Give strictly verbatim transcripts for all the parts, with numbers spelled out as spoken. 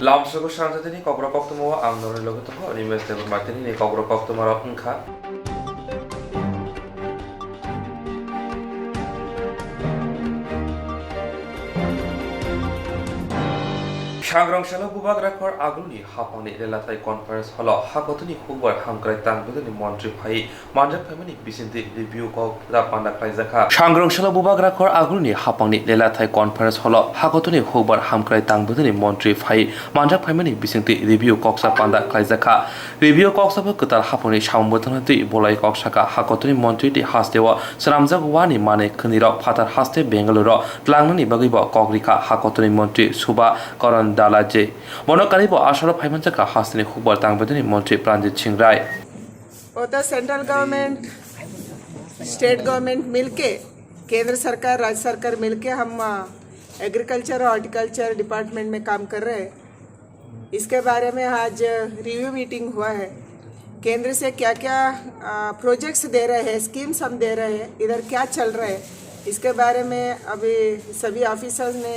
Lamsogo sanjatini kokrok koktwmao ang norokni logi tongo, Animesh Debbarma. Tinini kokrok koktwmarok wngkha. Sangrong salo Bubagra khor agulni hapangni relathai conference holo hakotuni hukbar hamkrai tangbudani montri phai manjak phaimani bisingtwi review kok da panda khlaijakha. Sangrong salo Bubagra khor agulni hapangni relathai conference holo hakotuni hukbar hamkrai tangbudani montri phai manjak phaimani bisingtwi review koksa panda khlaijakha. Review koksa bo kwtal haphangni samung bwtangna twi bolai kok saka hakotuni montri tei hasteo swnamjak wani manwi khwnirok phatar haste Bengaluru tlangnani bagwi bo kok rikha hakotuni montri Suba Karan Dalaje. Bono karibo asaro phaimanjakha hasteni hukbar tangbedini montri Pranjit Singh Rai. वो तो central government, state government मिलके, केंद्र सरकार, राज्य सरकार मिलके हम एग्रीकल्चर और हॉर्टिकल्चर डिपार्टमेंट में काम कर रहे हैं। इसके बारे में आज रिव्यू मीटिंग हुआ है। केंद्र से क्या क्या प्रोजेक्ट्स दे रहे हैं, स्कीम्स हम दे रहे हैं, इधर क्या चल रहा है, इसके बारे में अभी सभी ऑफिसर्स ने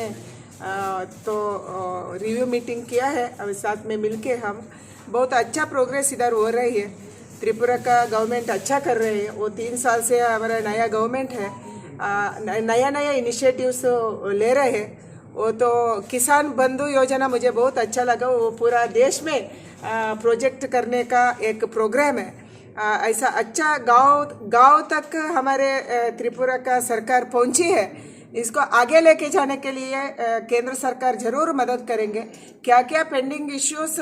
अ, तो रिव्यू मीटिंग किया है। अभी साथ में मिलके हम बहुत अच्छा प्रोग्रेस इधर हो रही है। त्रिपुरा का गवर्नमेंट अच्छा कर रहे हैं। वो तीन साल से हमारा नया गवर्नमेंट है, अ, न-, नया नया इनिशिएटिव्स ले रहे हैं। वो तो किसान बंधु योजना मुझे बहुत अच्छा लगा। वो पूरा देश में प्रोजेक्ट करने का एक प्रोग्राम है। अ, ऐसा अच्छा गांव गांव तक हमारे अ, त्रिपुरा का सरकार पहुंची है, इसको आगे लेके जाने के लिए अ, केंद्र सरकार जरूर मदद करेंगे। क्या क्या पेंडिंग इश्यूज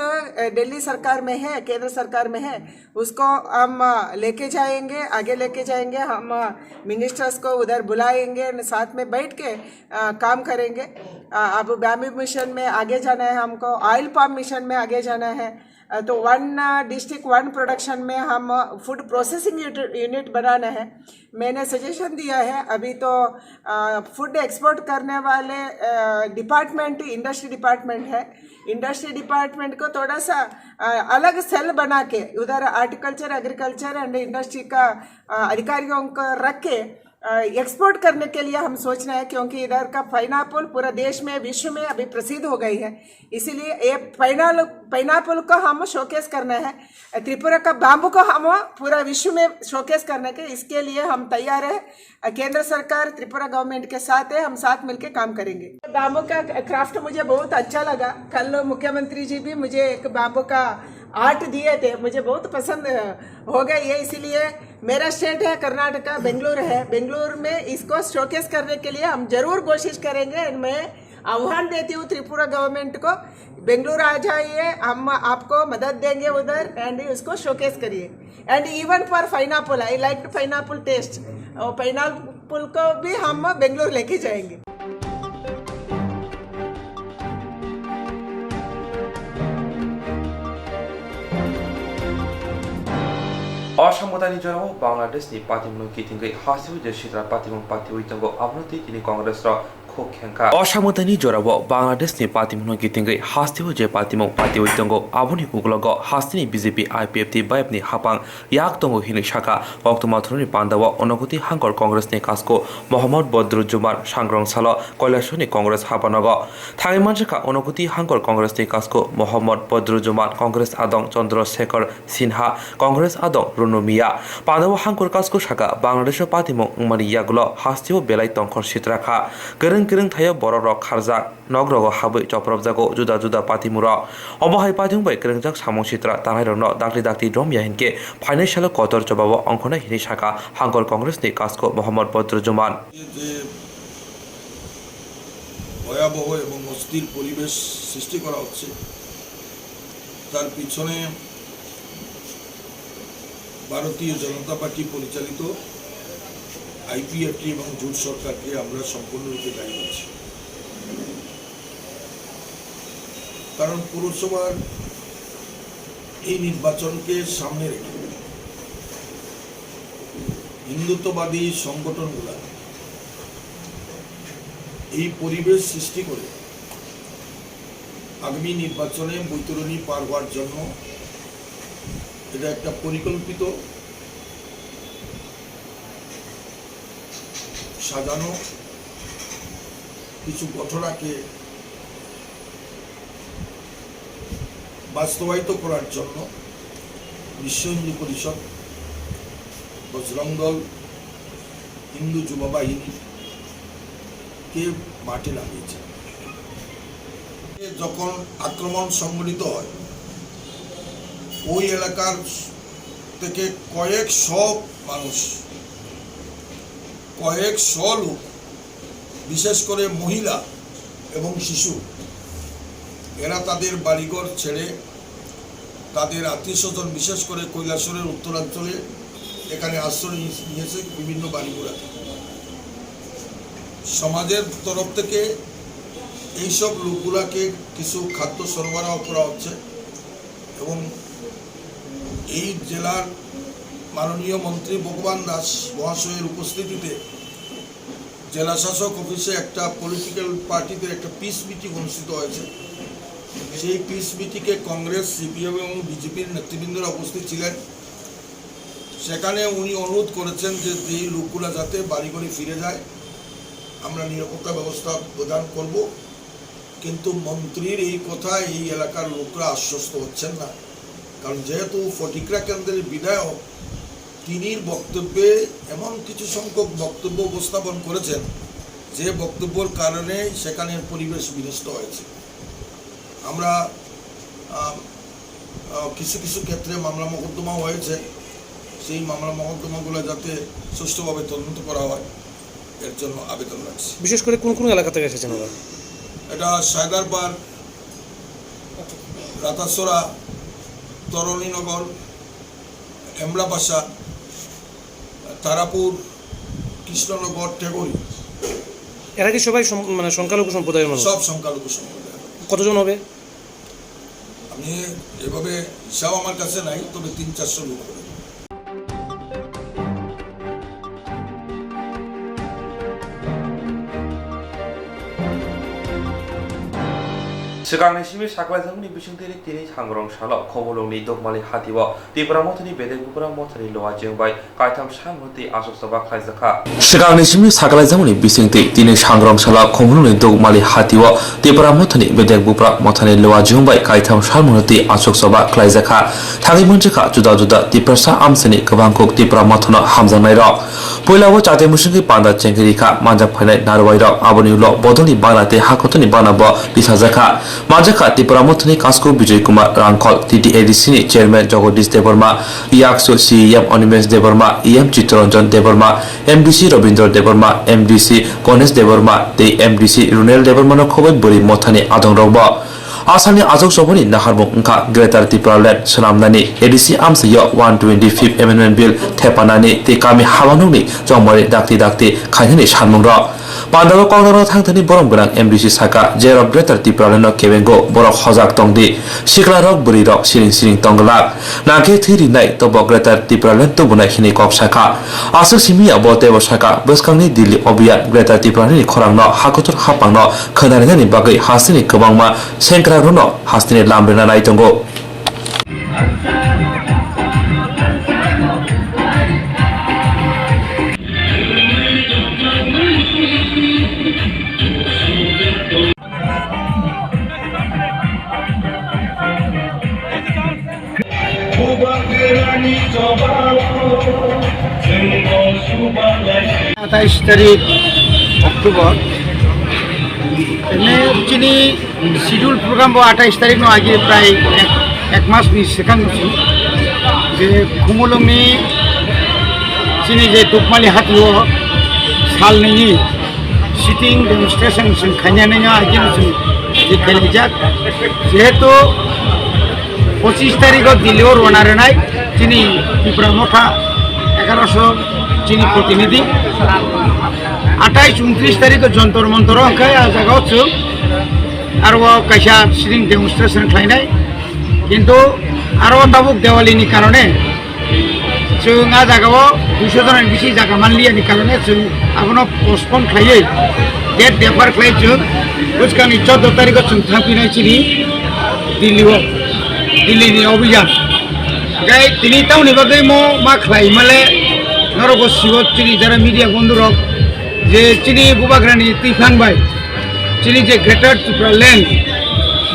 दिल्ली सरकार में है, केंद्र सरकार में है, उसको हम अ, लेके जाएंगे, आगे लेके जाएंगे। हम मिनिस्टर्स को उधर बुलाएंगे, साथ में बैठ के अ, काम करेंगे। अ, अब बैम्बू मिशन में आगे जाना है हमको, ऑयल पाम मिशन में आगे जाना है। अ, तो वन डिस्ट्रिक्ट वन प्रोडक्शन में हम फूड प्रोसेसिंग यूनिट बनाना है। मैंने सजेशन दिया है, अभी तो फूड एक्सपोर्ट करने वाले डिपार्टमेंट इंडस्ट्री डिपार्टमेंट है। इंडस्ट्री डिपार्टमेंट को थोड़ा सा अ, अलग सेल बना के उधर हॉर्टिकल्चर, एग्रीकल्चर एंड इंडस्ट्री का अ, अधिकारियों को रख के एक्सपोर्ट करने के लिए हम सोच रहे हैं, क्योंकि इधर का पाइनएप्पल पूरा देश में, विश्व में अभी प्रसिद्ध हो गई है। इसीलिए ये पाइनएप्पल को हम शोकेस करना है। त्रिपुरा का बैम्बू को हम पूरा विश्व में शोकेस करने के, इसके लिए हम तैयार है। केंद्र सरकार त्रिपुरा गवर्नमेंट के साथ है, हम साथ मिलके काम करेंगे। बैम्बू का क्राफ्ट मुझे बहुत अच्छा लगा। कल मुख्यमंत्री जी भी मुझे एक बैम्बू का आर्ट दिए थे, मुझे बहुत पसंद हो गया ये। इसीलिए मेरा स्टेट है कर्नाटका, बेंगलुरु है, बेंगलुरु में इसको शोकेस करने के लिए हम जरूर कोशिश करेंगे। एंड मैं आह्वान देती हूँ त्रिपुरा गवर्नमेंट को, बेंगलुरु आ जाइए, हम आपको मदद देंगे उधर, एंड उसको शोकेस करिए। And even for pineapple, I like pineapple taste, और पाइनएप्पल को भी हम बेंगलुरु लेके जाएंगे। O samudani jorao Bangladeshni patimungno kitingwi hasteo je sitra patimung patiwi tongo, abono twi tini Congress rok khuk khengkha. O samudani jorao Bangladeshni patimungno kitingwi hasteo je patimung patiwi tongo, aboni uklogo hasteni B J P I P F T bayapni hapang yak tongo hinwi sakha. Koktwma thoroni pandao Unakoti Hangkor Congressni kasko Mohammad Badrujumar, sangrong salo Kailasori Congress habanogo. Thangwi mansakha Unakoti Hangkor Congressni kasko Mohammad Badrujumar, Congress adong Chandra Shekhar Sinha, Congress adong Runu Miya. Pandao Hangkor kasko sakha, Bangladesho patimung wngmani yagulo hasteo belai tongkhor sitra kha. Kwrwng kwrwng thaio bororok kharjak. Nogrogo habwi chopropjago juda juda patimurok. Omo hai patimung bai kwrwngjak samung sitra tangnairokno dakti dakti romya hinkhe phainai salo kotor chobao ongkhornai hinwi sakha Hangkor Congressni kasko Mohammad Badrujumar. যে ভয়াবহ এবং অস্থির পরিবেশ সৃষ্টি করা হচ্ছে, তার পিছনে ভারতীয় জনতা পার্টি পরিচালিত আইপিএফটি এবং জোট সরকারকে আমরা সম্পূর্ণরূপে দায়ী করছি। কারণ পৌরসভার এই নির্বাচনকে সামনে রেখে হিন্দুত্ববাদী সংগঠনগুলা এই পরিবেশ সৃষ্টি করে আগামী নির্বাচনে বৈতরণী পার হওয়ার জন্য এটা একটা পরিকল্পিত সাজানো কিছু ঘটনাকে বাস্তবায়িত করার জন্য বিশ্ব হিন্দু পরিষদ, বজরং দল, হিন্দু যুব বাহিনী কে মাঠে নামিয়েছে। যখন আক্রমণ সংঘটিত হয়, ওই এলাকার থেকে কয়েক শ মানুষ, কয়েক শ লোক, বিশেষ করে মহিলা এবং শিশু, এরা তাদের বাড়িঘর ছেড়ে তাদের আত্মীয় স্বজন, বিশেষ করে কৈলাসহরের উত্তরাঞ্চলে এখানে আশ্রয় নিয়ে-, নিয়েছে বিভিন্ন বাড়িগুলোতে। সমাজের তরফ থেকে এইসব লোকগুলাকে কিছু খাদ্য সরবরাহ করা হচ্ছে এবং এই জেলার মাননীয় মন্ত্রী ভগবান দাস মহাশয়ের উপস্থিতিতে জেলা শাসক অফিসে একটা পলিটিক্যাল পার্টিদের একটা পিস মিটিং অনুষ্ঠিত হয়েছে। সেই পিস মিটিংয়ে কংগ্রেস, সিপিএম এবং বিজেপির নেতৃবৃন্দরা উপস্থিত ছিলেন। সেখানে উনি অনুরোধ করেছেন যে এই লোকগুলা যাতে বাড়ি বাড়ি ফিরে যায়, আমরা নিরাপত্তা ব্যবস্থা প্রদান করব। কিন্তু মন্ত্রীর এই কথায় এই এলাকার লোকরা আশ্বস্ত হচ্ছেন না, কারণ যেহেতু ফটিকরা কেন্দ্রের বিধায়ক, তিনির বক্তব্যে এমন কিছু সংখ্যক বক্তব্য উপস্থাপন করেছেন, যে বক্তব্যর কারণে সেখানে পরিবেশ বিনষ্ট হয়েছে। আমরা, আহ, আহ, কিছু কিছু ক্ষেত্রে মামলা মোকদ্দমা হয়েছে, সেই মামলা মোকদ্দমাগুলো যাতে সুষ্ঠুভাবে তদন্ত করা হয়, এর জন্য আবেদন রাখছি। বিশেষ করে কোন কোন এলাকা থেকে এসেছেন ওরা? এটা সায়দারপাড়, রাতাছড়া, তরণীনগর, এমলাপাশা, তারাপুর, কৃষ্ণনগর, টেগরি। এরা কি সবাই সম-, মানে সংখ্যালঘু সম্প্রদায়ের মানুষ? সব সংখ্যালঘু সম্প্রদায়। কতজন হবে? আমি এভাবে হিসাব আমার কাছে নাই, তবে তিন চারশো লোক হবে। Swkangni simi saklaijakmani bisingtwi tini sangrong salo Khumulwngni Dukmali hatio Tipra Mothani bedek bupra mothani luwa jwng bai kaitham salmano twi aswk choba khlaijakha. Swkangni simi saklaijakmani bisingtwi tini sangrong salo Khumulwngni Dukmali hatio Tipra Mothani bedek bupra mothani luwa jwng bai kaitham salmano twi aswk choba khlaijakha. Thangwi manjakha juda juda Tiprasa amchaini kwbangkuk Tipra Mothano hamjaknairok. Puila o chate musingwi panda chengwi rikha manjak phainai narwai rok, aboni ulo bodolni bana tei hakotorni bana bo risajakha. Manjakha Tipra Mothani Kasku Bijoy Kumar Rangkhol, T T A D C ni chairman Jagadish Debbarma, Yaksu C E M Animesh Debbarma, E M Chittaranjan Debbarma, M D C Rabindra Debbarma, M D C Ganesh Debbarma tei M D C Runel Debbarma no khoboi bwrwi mothani adong rok bo. Asani ajok soboni naharmung wngkha Greater Tipraland swnamnani A D C amchaio one twenty fifth Amendment Bill thepanani tei kami habanokni chongmari dakti dakti khainani sanmungrok. Pandao koknarno thangthani borom gwnang M D C saka, jerok Greater Tipralandno kebengo borok hojak tongdi, siklarok bwrwirok siring siring tongglak, nangkhe thwi rinai tobo Greater Tipraland tubunai hinwi kok sakha. Aswk simi ya bo teibo sakha, bwskangni Delhi Obiyan Greater Tipralandni khorangno hakotor hapangno khwnarinani bagwi hasteni kwbangma sengkrakrokno hasteni lam rwna nai tongo. আঠাইশ তারিখ অক্টোবর, এনে চিনি schedule programme বো আঠাইশ তারিখ নো আগে প্রায় এক, এক মাস নি সেখান যে খুমুলুংনি চিনি যে দুকমালি হাতিও সাল নিনি সিটিং ডেমনস্ট্রেশন সিং খাইনানি আগে সিং যে খেলে যাক, যেহেতু পঁচিশ তারিখও দিল্লিও রওনা রেনাই চিনি ত্রিপুরা মথা এগারোশো চিনি প্রতিনিধি, আঠাইশ ঊনত্রিশ তারিখও যন্তর মন্তর অঙ্কায় আ জায়গা হচ্ছে আর ও কাইসা সিটিং ডেমনস্ট্রেশন খাইনাই, কিন্তু আরও তাবুক দেওয়ালিনি কারণে Chwng a jagao duiso jona ni bisi jaga manliya ni karone chwng abono postpone khlaiwi date defer khlai chwng bwskangni chordo tarikho chwng thangphinai chini Delhi o, Delhi ni obijan. Gai tini tamoni bagwi mo ma khlai male norok bo sibo chini jara media bondhu rok je chini bubagrani twiphang bai chini je Greater Tripura Land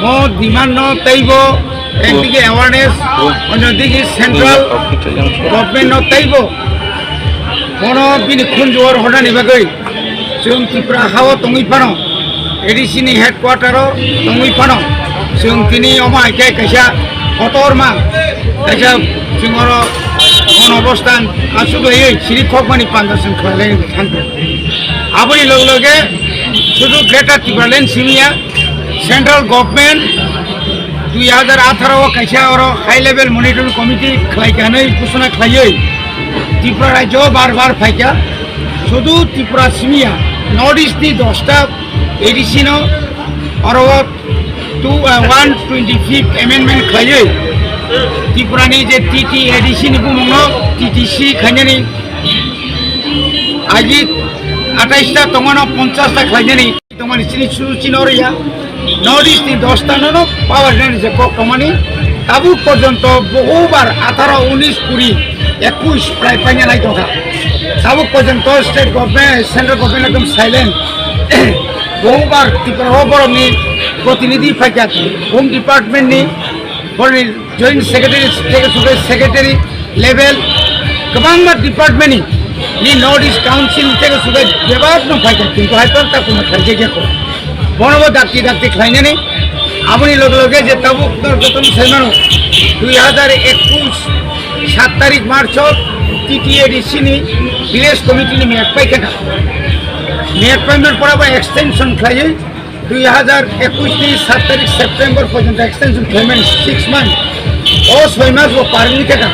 mo demand no teibo Ekdigi awareness, onno digi central government no taibo bono bini khunjuor hornani bagwi chwng Tripura hao tongwi phano, A D C ni headquarter o tongwi phano chwng tini omo hai khe kaisa kotorma kaisa chwng oro mon obostan aswk laiwi siri khokmani panda chwng khlai lai thangkha. Aboni log loge sudu Greater Tipraland simiya central government dui hajar atharo o kaisa oro high level monitoring committee khlai kha hinwi ghosona khlaiwi Tripura rajyo bar bar phaikha. Sudu Tripura simiya North East ni dosta A D C no oro o two, uh, one twenty fifth amendment khlaiwi Tripura ni je T T A D C ni bumung no T T C khainani agi atais ta tongmano ponchas ta khlainani. Tongmani chini sudu chino riya. North East ni dosta no no power nani je kok tongmani. Tabuk porjonto bohubar atharo, unis, kuri, ekush prai paina nai tongkha. Tabuk porjonto state government, central government ekdom silent. Bohubar Tripura o borok ni protinidhi phaikha, Home Department ni, borok ni Joint Secretary, theke suke secretary level, kwbangma department ni, ni North East Council theke suke bebak no phaikha, kintu hai phan ta kuno khaijak ya ko. Bono bo dakti dakti khlainani, aboni loge loge je tabuk no jotono saimano, dui hajar ekush saat tarik March o T T A D C ni village committee ni meyad paikha. Meyad paiman pora bo extension khlaiwi dui hajar ekush ni saat tarik September porjonto extension khlaimani six month. O soi mas bo parni khe kha.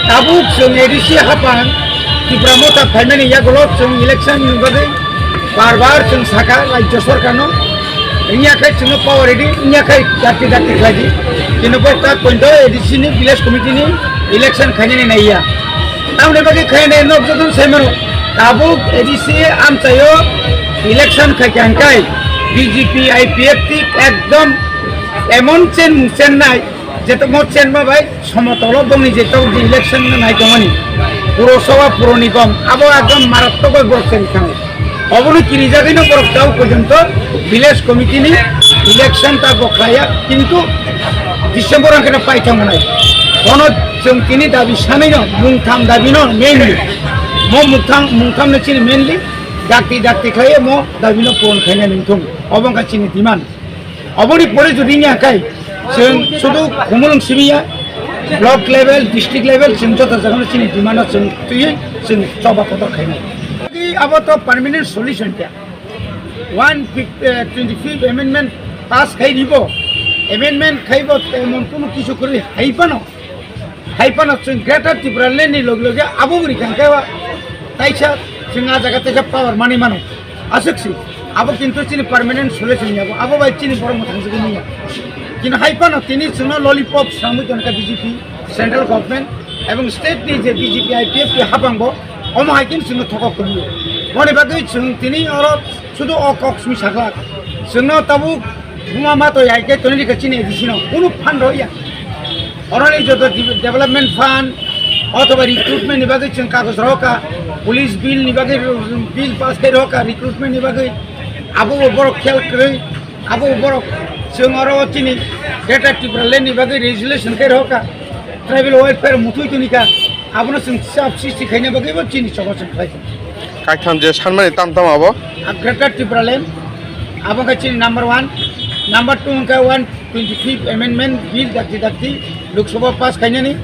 Tabuk chwng A D C haphang Tipra Motha phaimani yagulo chwng election ni bagwi bar bar chwng sakha rajya sarkar no. Wngya khai chwngno power ridi, wngya khai dakti dakti khlai di. Kintu bo tak pointo A D C ni village committee ni election khainani naiya. Tamni bagwi khainai nok joton saimano. Tabuk A D C amchaio election khaikha hwnkhai B J P I P F T ekdom emon chen mung chen nai, jeto mo chen ma bai somotolo bongni jeto di election no nai tongmani. Puro soba puro nigom abo ekdom marattok bai borok chen khango. Obono kirijagwino borok tao porjonto village committee ni election ta bo khlaiya, kintu December ang khe paithang manai. Bono chwng tini dabi sanaino mungtham dabino mainly. Mo mungtham, mungtham no chini mainly dakti dakti khlaiwi mo dabino puron khaina nungthung. Obo wngkha chini demand. Oboni pore jodi wngya khai chwng sudu Khumulwng simiya, block level, district level chwng joto jagano chini demand no chwng twiwi chwng choba kotor khainai. Abo to permanent solution kya? One fifty, eh, twenty-fifth amendment pass khai ribo, amendment khaibo emon kunu kisu kwrwi hai phano, hai phano chwng Greater Tipraland ni loge loge abo bwrwi kha khe taisa chwng a jaga taisa power manwi mano. Aswk si, abo kintu chini permanent solution ya, abo bai chini borok mwthang jagwi manya. Kintu hai phano tini chwngno lollipop swrangwi tongkha B J P, central government, ebong state ni je B J P I P F T hapang bo, omo hai khe chwngno thokok tongwi. Boni bagwi chwng tini oro sudu o kok simi saklak. Chwngno tabuk buma ma to yai khe toni rikha chini A D C no. Kunu fund rw ya. Oroni joto de-, development fund, othoba recruitment ni bagwi chwng kagoj rw kha, police bill ni bagwi bill pass khai rw kha, recruitment ni bagwi abo bo borok khel kwrwi. Abo borok chwng oro chini Greater Tipraland ni bagwi resolution khe rw kha, tribal welfare muthwi toni kha, abono chwng chap srishti khaina bagwi bo chini choba chwng khlai. Kaitham je sanmani tam tam abo? A Greater Tipraland, abo khe chini number one, number two wngkha one twenty-fifth amendment bill dakti dakti Lok Sabha pass khainani,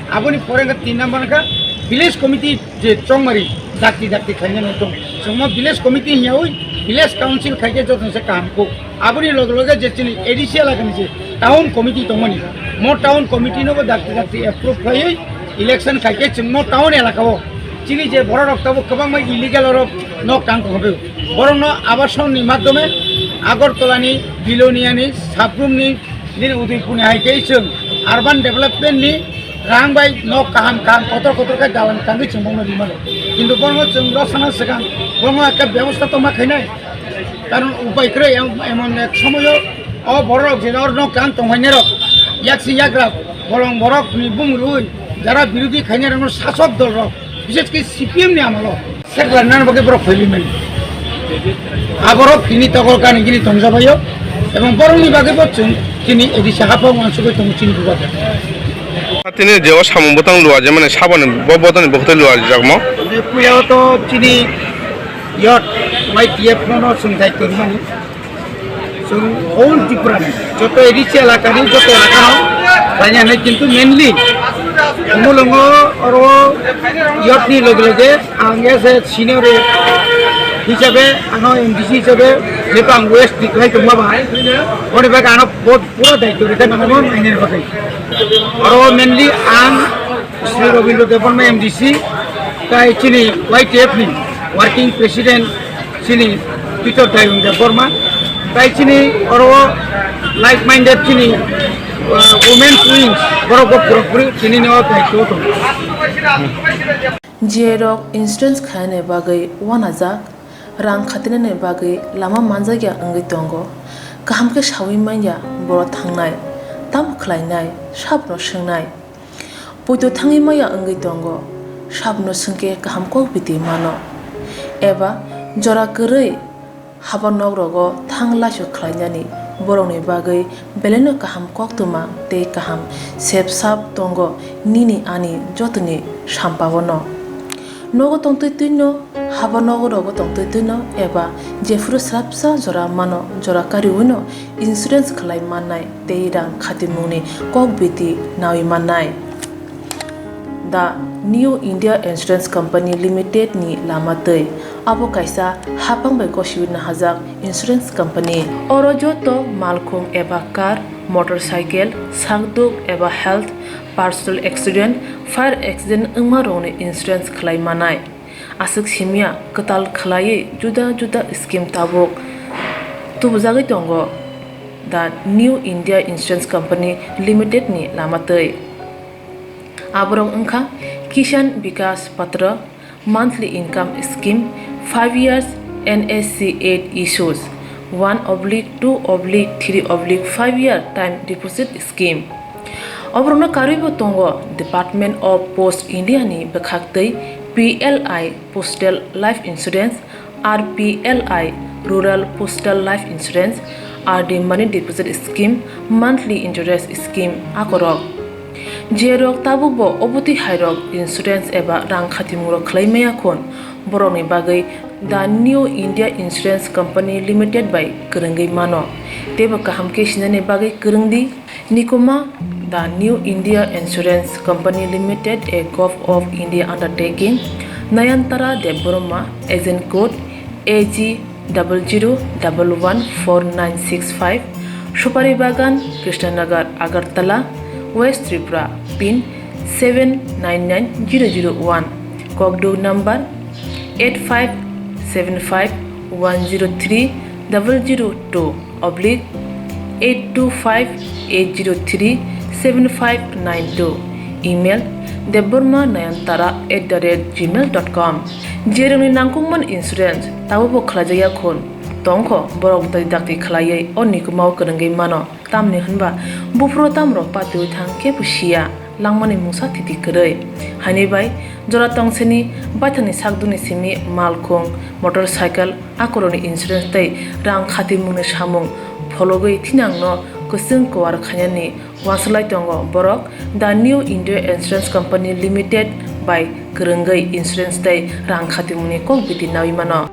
aboni pore wngkha tin number wngkha village committee je chongmari dakti dakti khainani tong. Chwngno village committee hiyawi village council khaikhe joto se kaham kho. Aboni loge loge je chini A D C elakani je town committee tongmani, mo town committee nobo dakti dakti approve khlaiwi election khaikhe chwngno town elakao chini je borok rok tabuk kwbangma illegal rok nok tang tongkha. Borokno abasonni madhyome Agartala ni, Bilonia ni, Sabrum ni, nini Udaipur ni hai khe chwng urban development ni rang bai nok kaham kaham kotor kotor khe dalan tangwi chwng bongno rimano. Kintu bongno chwng rw sana swkang bongno ekta bebosta tongma khainai. Karon upai kwrwi em-, emon ek somoyo o borok je oro nok kaham tongphainai rok yaksi yagra bolong borok ni bumung rwi jara birodhi khainai rokno sasok dol rok bishesh khe C P M ni amolo. Sekla nang bagwi borok phailwi mani. Aborok tini tokol kani gini tongjabaio. Ebong borokni bagwi bo chwng Chini A D C haphang uansugwi tongo chini bubagra. Tini je o samung bwtang luajak mani saboni bo botani bwkhwtwi luajakmo. Puya o to chini yot Y T F no no sungthai tongmani. Sung whole Tripura ni joto A D C elaka ni joto elaka no kanya nai kintu mainly mulungo oro yot ni loge loge ang as a senior hisabe ano M D C hisabe jeto ang West ni khai tongma ba. Ore bak ano bo pura daityo rite nangmo mainani bagwi. Oro mainly ang Sri Rabindra Debbarma M D C, tai chini Y T F ni working president chini Peter Dayung Debbarma, tai chini oro like minded chini, uh, women's wings borok bo pura puri chini no daityo tong. J rok insurance khaina bagwi wanajak. Rang khatinani bagwi lama manjakya wngwi tongo. Kaham khe saui manya borok thangnai, tamo khlainai, sabno swngnai. Poito thangwi maya wngwi tongo, sabno swngkhe kaham kok biti mano. Eba jora kwrwi haba nok rogo thang laisu khlainani borokni bagwi belaino kaham koktwma tei kaham sep sap tongo nini ani jotoni sampao no. Nogo tongtwi twino, haba nogo rogo tongtwi twino eba jephuru swrapsa jora mano, jora kariwino insurance khlai mannai tei rang khatimungni kok biti naui mannai. The New India Insurance Company Limited ni lama twi. Abo kaisa hapang bai gosiwi nahajak insurance company. Oro joto malkhung eba car, motorcycle, sakduk eba health, personal accident, fire accident wngma rokni insurance khlai manai. Aswk simya kwtal khlaiwi juda juda scheme tabuk tubujagwi tongo the New India Insurance Company Limited ni lama twi. Aborok wngkha Kisan Vikas Patra, monthly income scheme, five years N S C eight issues, one oblique two oblique three oblique five year time deposit scheme. Oborokno karwibo tongo Department of Post India ni bwkhaktwi P L I Postal Life Insurance, R P L I Rural Postal Life Insurance, R D Money Deposit Scheme, Monthly Interest Scheme akorok. Jerok tabukbo obotwi hairok insurance eba rang khatimungrok khlai maya khun, borokni bagwi The New India Insurance Company Limited bai kwrwngwi mano. Teibo kaham khe sinani bagwi kwrwngdi. Nikuma, The New India Insurance Company Limited, a Govt of India undertaking, Nayantara Debbarma, agent code A G double zero double one four nine six five, Supari Bagan, Krishnanagar, Agartala, West Tripura, pin seven nine nine zero zero one, Kokduk number eight five seven five one zero three double zero two oblique eight two five eight zero three seven five nine two, email debbarma nayantara at the rate gmail dot com. Jerokni nangkukmani insurance tabukbo khlaijakya khun tongkho, borok dakti dakti khlaiwi o nikumao kwrwngwi mano. Tamni hwnba buphuru tamrok patiwi thang kebo siya, langmani mungsa thiti kwrwi. Haini bai jora tongseni baithangni sakdukni simi malkhung, motorcycle, akorokni insurance tei rang khatimungni samung phologwi thinangno kwchwng kuar khainani uansuk lai tongo borok The New India Insurance Company Limited bai kwrwngwi insurance tei rang khatimungni kok biti naui mano.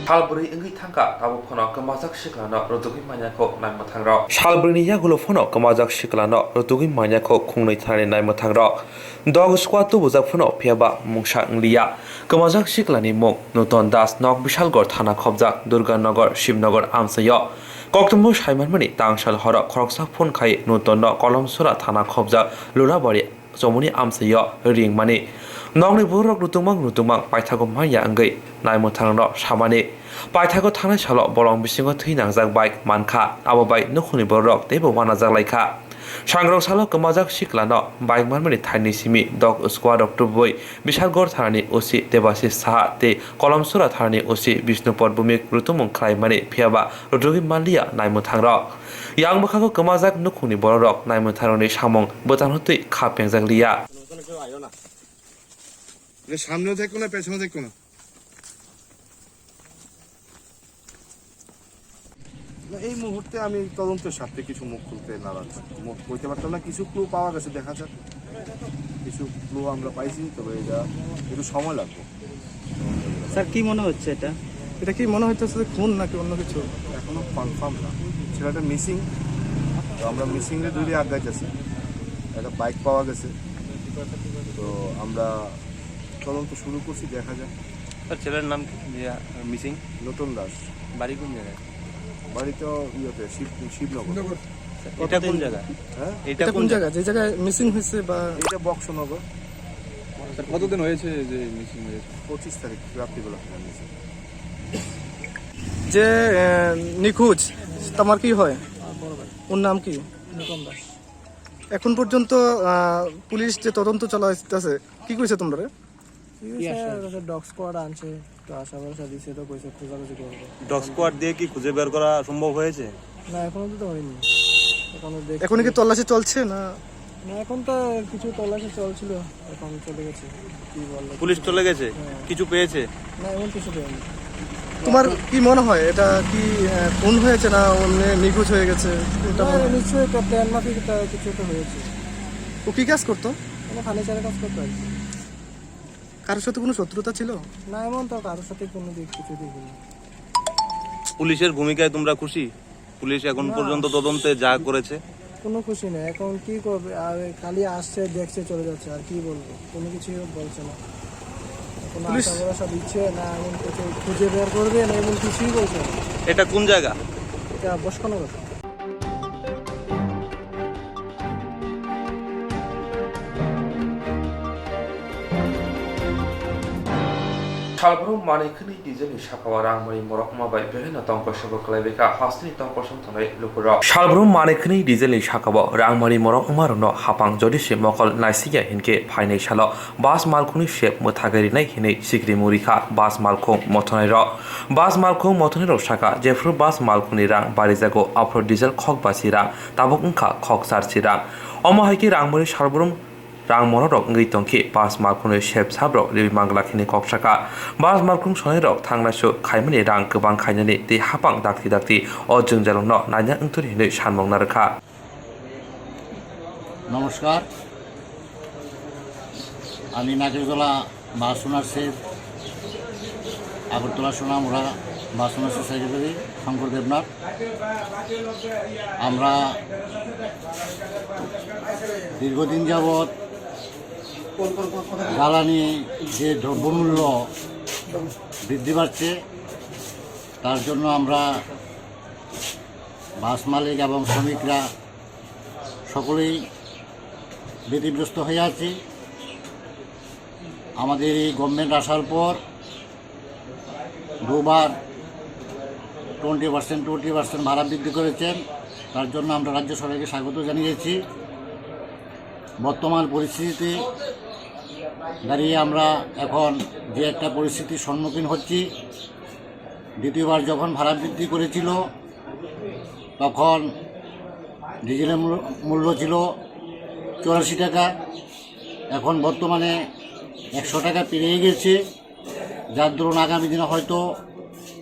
Salbrwi wngwi thangkha, tabuk phano kwmajak siklano rwtugwi manya kho naimwthangrok. Salbrwini yagulo phano kwmajak siklano rwtugwi manya kho khungnwi thanani naimwthangrok. Dog squad tubujak phano phiyaba mungsa wngliya. Kwmajak siklani mung Nuton Das, nok Bishalgarh thana khopjak, Durganagar, Shibnagar amchaio. Koktwmao saimanmani tangsal horo khoroksa phone khai Nutonno Kolomsora thana khopjak Lulabari chomoni amchaio ringmani. Nokni bororok rutungmang rutungmang paithago manya wngwi naimwthangrokno samani. Paithago thangnai salo bolong bisingo thwi nangjak bike mankha, abo bai nukhungni bororok teibo uanajak laikha. Sangrok salo kwmajak siklano bike manmani thaini simi dog squad rok tubui Bishalgarh thanani O C Debashis Saha tei Kolomsora thanani O C Bishnupur Bhumik rutungmung khlaimani, phiyaba rwtugwi manliya naimwthangrok. Yang bwkhago kwmajak nukhungni bororok naimwthangrokni samung bwtangno twi kha pengjak liya. যে সামনেও দেখবো না, পেছনেও দেখবো না। না, এই মুহূর্তে আমি তদন্তের স্বার্থে কিছু মুখ খুলতে নারাজ। মুখ খুলতে পারতাম না, কিছু ক্লু পাওয়া গেছে, দেখা যাক। কিছু ক্লু আমরা পাইছি, তবে এটা একটু সময় লাগবে। স্যার, কি মনে হচ্ছে এটা? এটা কি মনে হচ্ছে যে খুন নাকি অন্য কিছু? এখনো কনফার্ম না। ছেলেটা মিসিং, তো আমরা মিসিং এ ধরে আগাইতেছি। একটা বাইক পাওয়া গেছে, তো আমরা তদন্ত শুরু করছি, দেখা যাক। স্যার, ছেলের নাম কি? যে, আহ, মিসিং? নতুন দাস। বাড়ি কোন জায়গায়? বাড়ি তো ইয়েতে, শিব-, শিবনগর। স্যার, এটা কোন জায়গা? হ্যাঁ? এটা এটা কোন কোন জায়গা? জায়গা? যে জায়গায় মিসিং হয়েছে বা এটা বক্সনগর। স্যার, কতদিন হয়েছে যে মিসিং হয়েছে? পঁচিশ তারিখ রাত্রিবেলা হয়ে গেছে। যে, আহ, নিখোঁজ, তোমার কি হয়? আমার বড় ভাই। ওর নাম কি? নতুন দাস। এখন পর্যন্ত, আহ, পুলিশ যে তদন্ত চালাইতেছে, কি কইছে তোমরা? ঠিক আছে, আসলে? ওরা ডগ স্কোয়াড আনছে, তো আশা ভরসা দিছে, তো কইছে খোঁজাখুঁজি করবে। ডগ স্কোয়াড দিয়ে কি খুঁজে বের করা সম্ভব হয়েছে? না, এখনো তো হয়নি। এখনো দেখছি। এখন কি তল্লাশি চলছে না? না, এখন তো কিছু তল্লাশি চলছিল, এখন চলে গেছে। কি বলবো? পুলিশ চলে গেছে? হ্যাঁ। কিছু পেয়েছে? না, এমন কিছু পেয়নি। তোমার কি মনে হয়, এটা কি, আহ, খুন হয়েছে না অন্য নিখোঁজ হয়ে গেছে? এটা না, মনে হয়? নিশ্চয়ই একটা প্ল্যান মাফিক একটা কিছু একটা হয়েছে। ও কি কাজ করতো? মানে ফার্নিচারের কাজ করতো আর কি। কারোর সাথে কোনো শত্রুতা ছিল? না, এমন তো কারোর সাথে কোনো দিক কিছু দেখিনি। পুলিশের ভূমিকায় তোমরা খুশি? পুলিশ এখন না। পর্যন্ত তদন্তে যা করেছে? কোনো খুশি না। এখন কি করবে? আর খালি আসছে, দেখছে, চলে যাচ্ছে। আর কি বলবো? কোনো কিছুই বলছে না। কোনো পুলিশ আশা ভরসা দিচ্ছে না, এমন কিছু খুঁজে বের করবে না, এমন কিছুই বলছে না। এটা কোন জায়গা? এটা বসখানগর। Salbrum manwi khwnwi diesel ni saka o rangmani morok wngma bai bebhaino tongkol sabo kwlaibaikha hasteni tongkol song tongnai lukurok. Salbrum manwi khwnwi diesel ni saka o rangmani morok wngmarokno hapang jodi se mokol naisikya hinkhe phainai salo bus malkhungni sep mwthagwi rinai hinwi sikrimung rikha bus malkhung mothonai rok. Bus malkhung mothonai rok saka jephru bus malkhungni rang barijago aphuru diesel khok basi rang tabuk wngkha khok charsi rang. Omo hai khe rangmani salbrum rang monorok wngwi tongkhe bus malkhungni sep sabrok riwi mangla khini kok saka. Bus malkhung sonairok thangnaisuk khaimani rang kwbang khainani tei hapang dakti dakti o jwngjalrokno naina wngthor hinwi sanmung narwkha. নমস্কার, আমি নাগেরজলা বাস ওনার্সের আগরতলা সোনামুড়া বাস ওনার্সের সেক্রেটারি শঙ্কর দেবনাথ। আমরা দীর্ঘদিন যাবৎ জ্বালানি যে দ্রব্যমূল্য বৃদ্ধি পাচ্ছে, তার জন্য আমরা বাস মালিক এবং শ্রমিকরা সকলেই ব্যতিব্যস্ত হয়ে আছি। আমাদের এই গভর্নমেন্ট আসার পর দুবার টোয়েন্টি পার্সেন্ট, টোয়েন্টি পার্সেন্ট ভাড়া বৃদ্ধি করেছেন, তার জন্য আমরা রাজ্য সরকারকে স্বাগত জানিয়েছি। বর্তমান পরিস্থিতিতে দাঁড়িয়ে আমরা এখন যে একটা পরিস্থিতির সম্মুখীন হচ্ছি, দ্বিতীয়বার যখন ভাড়া বৃদ্ধি করেছিল, তখন ডিজেলের মূল-, মূল্য ছিল চুরাশি টাকা, এখন বর্তমানে একশো টাকা পেরিয়ে গেছে, যার দরুন আগামী দিনে হয়তো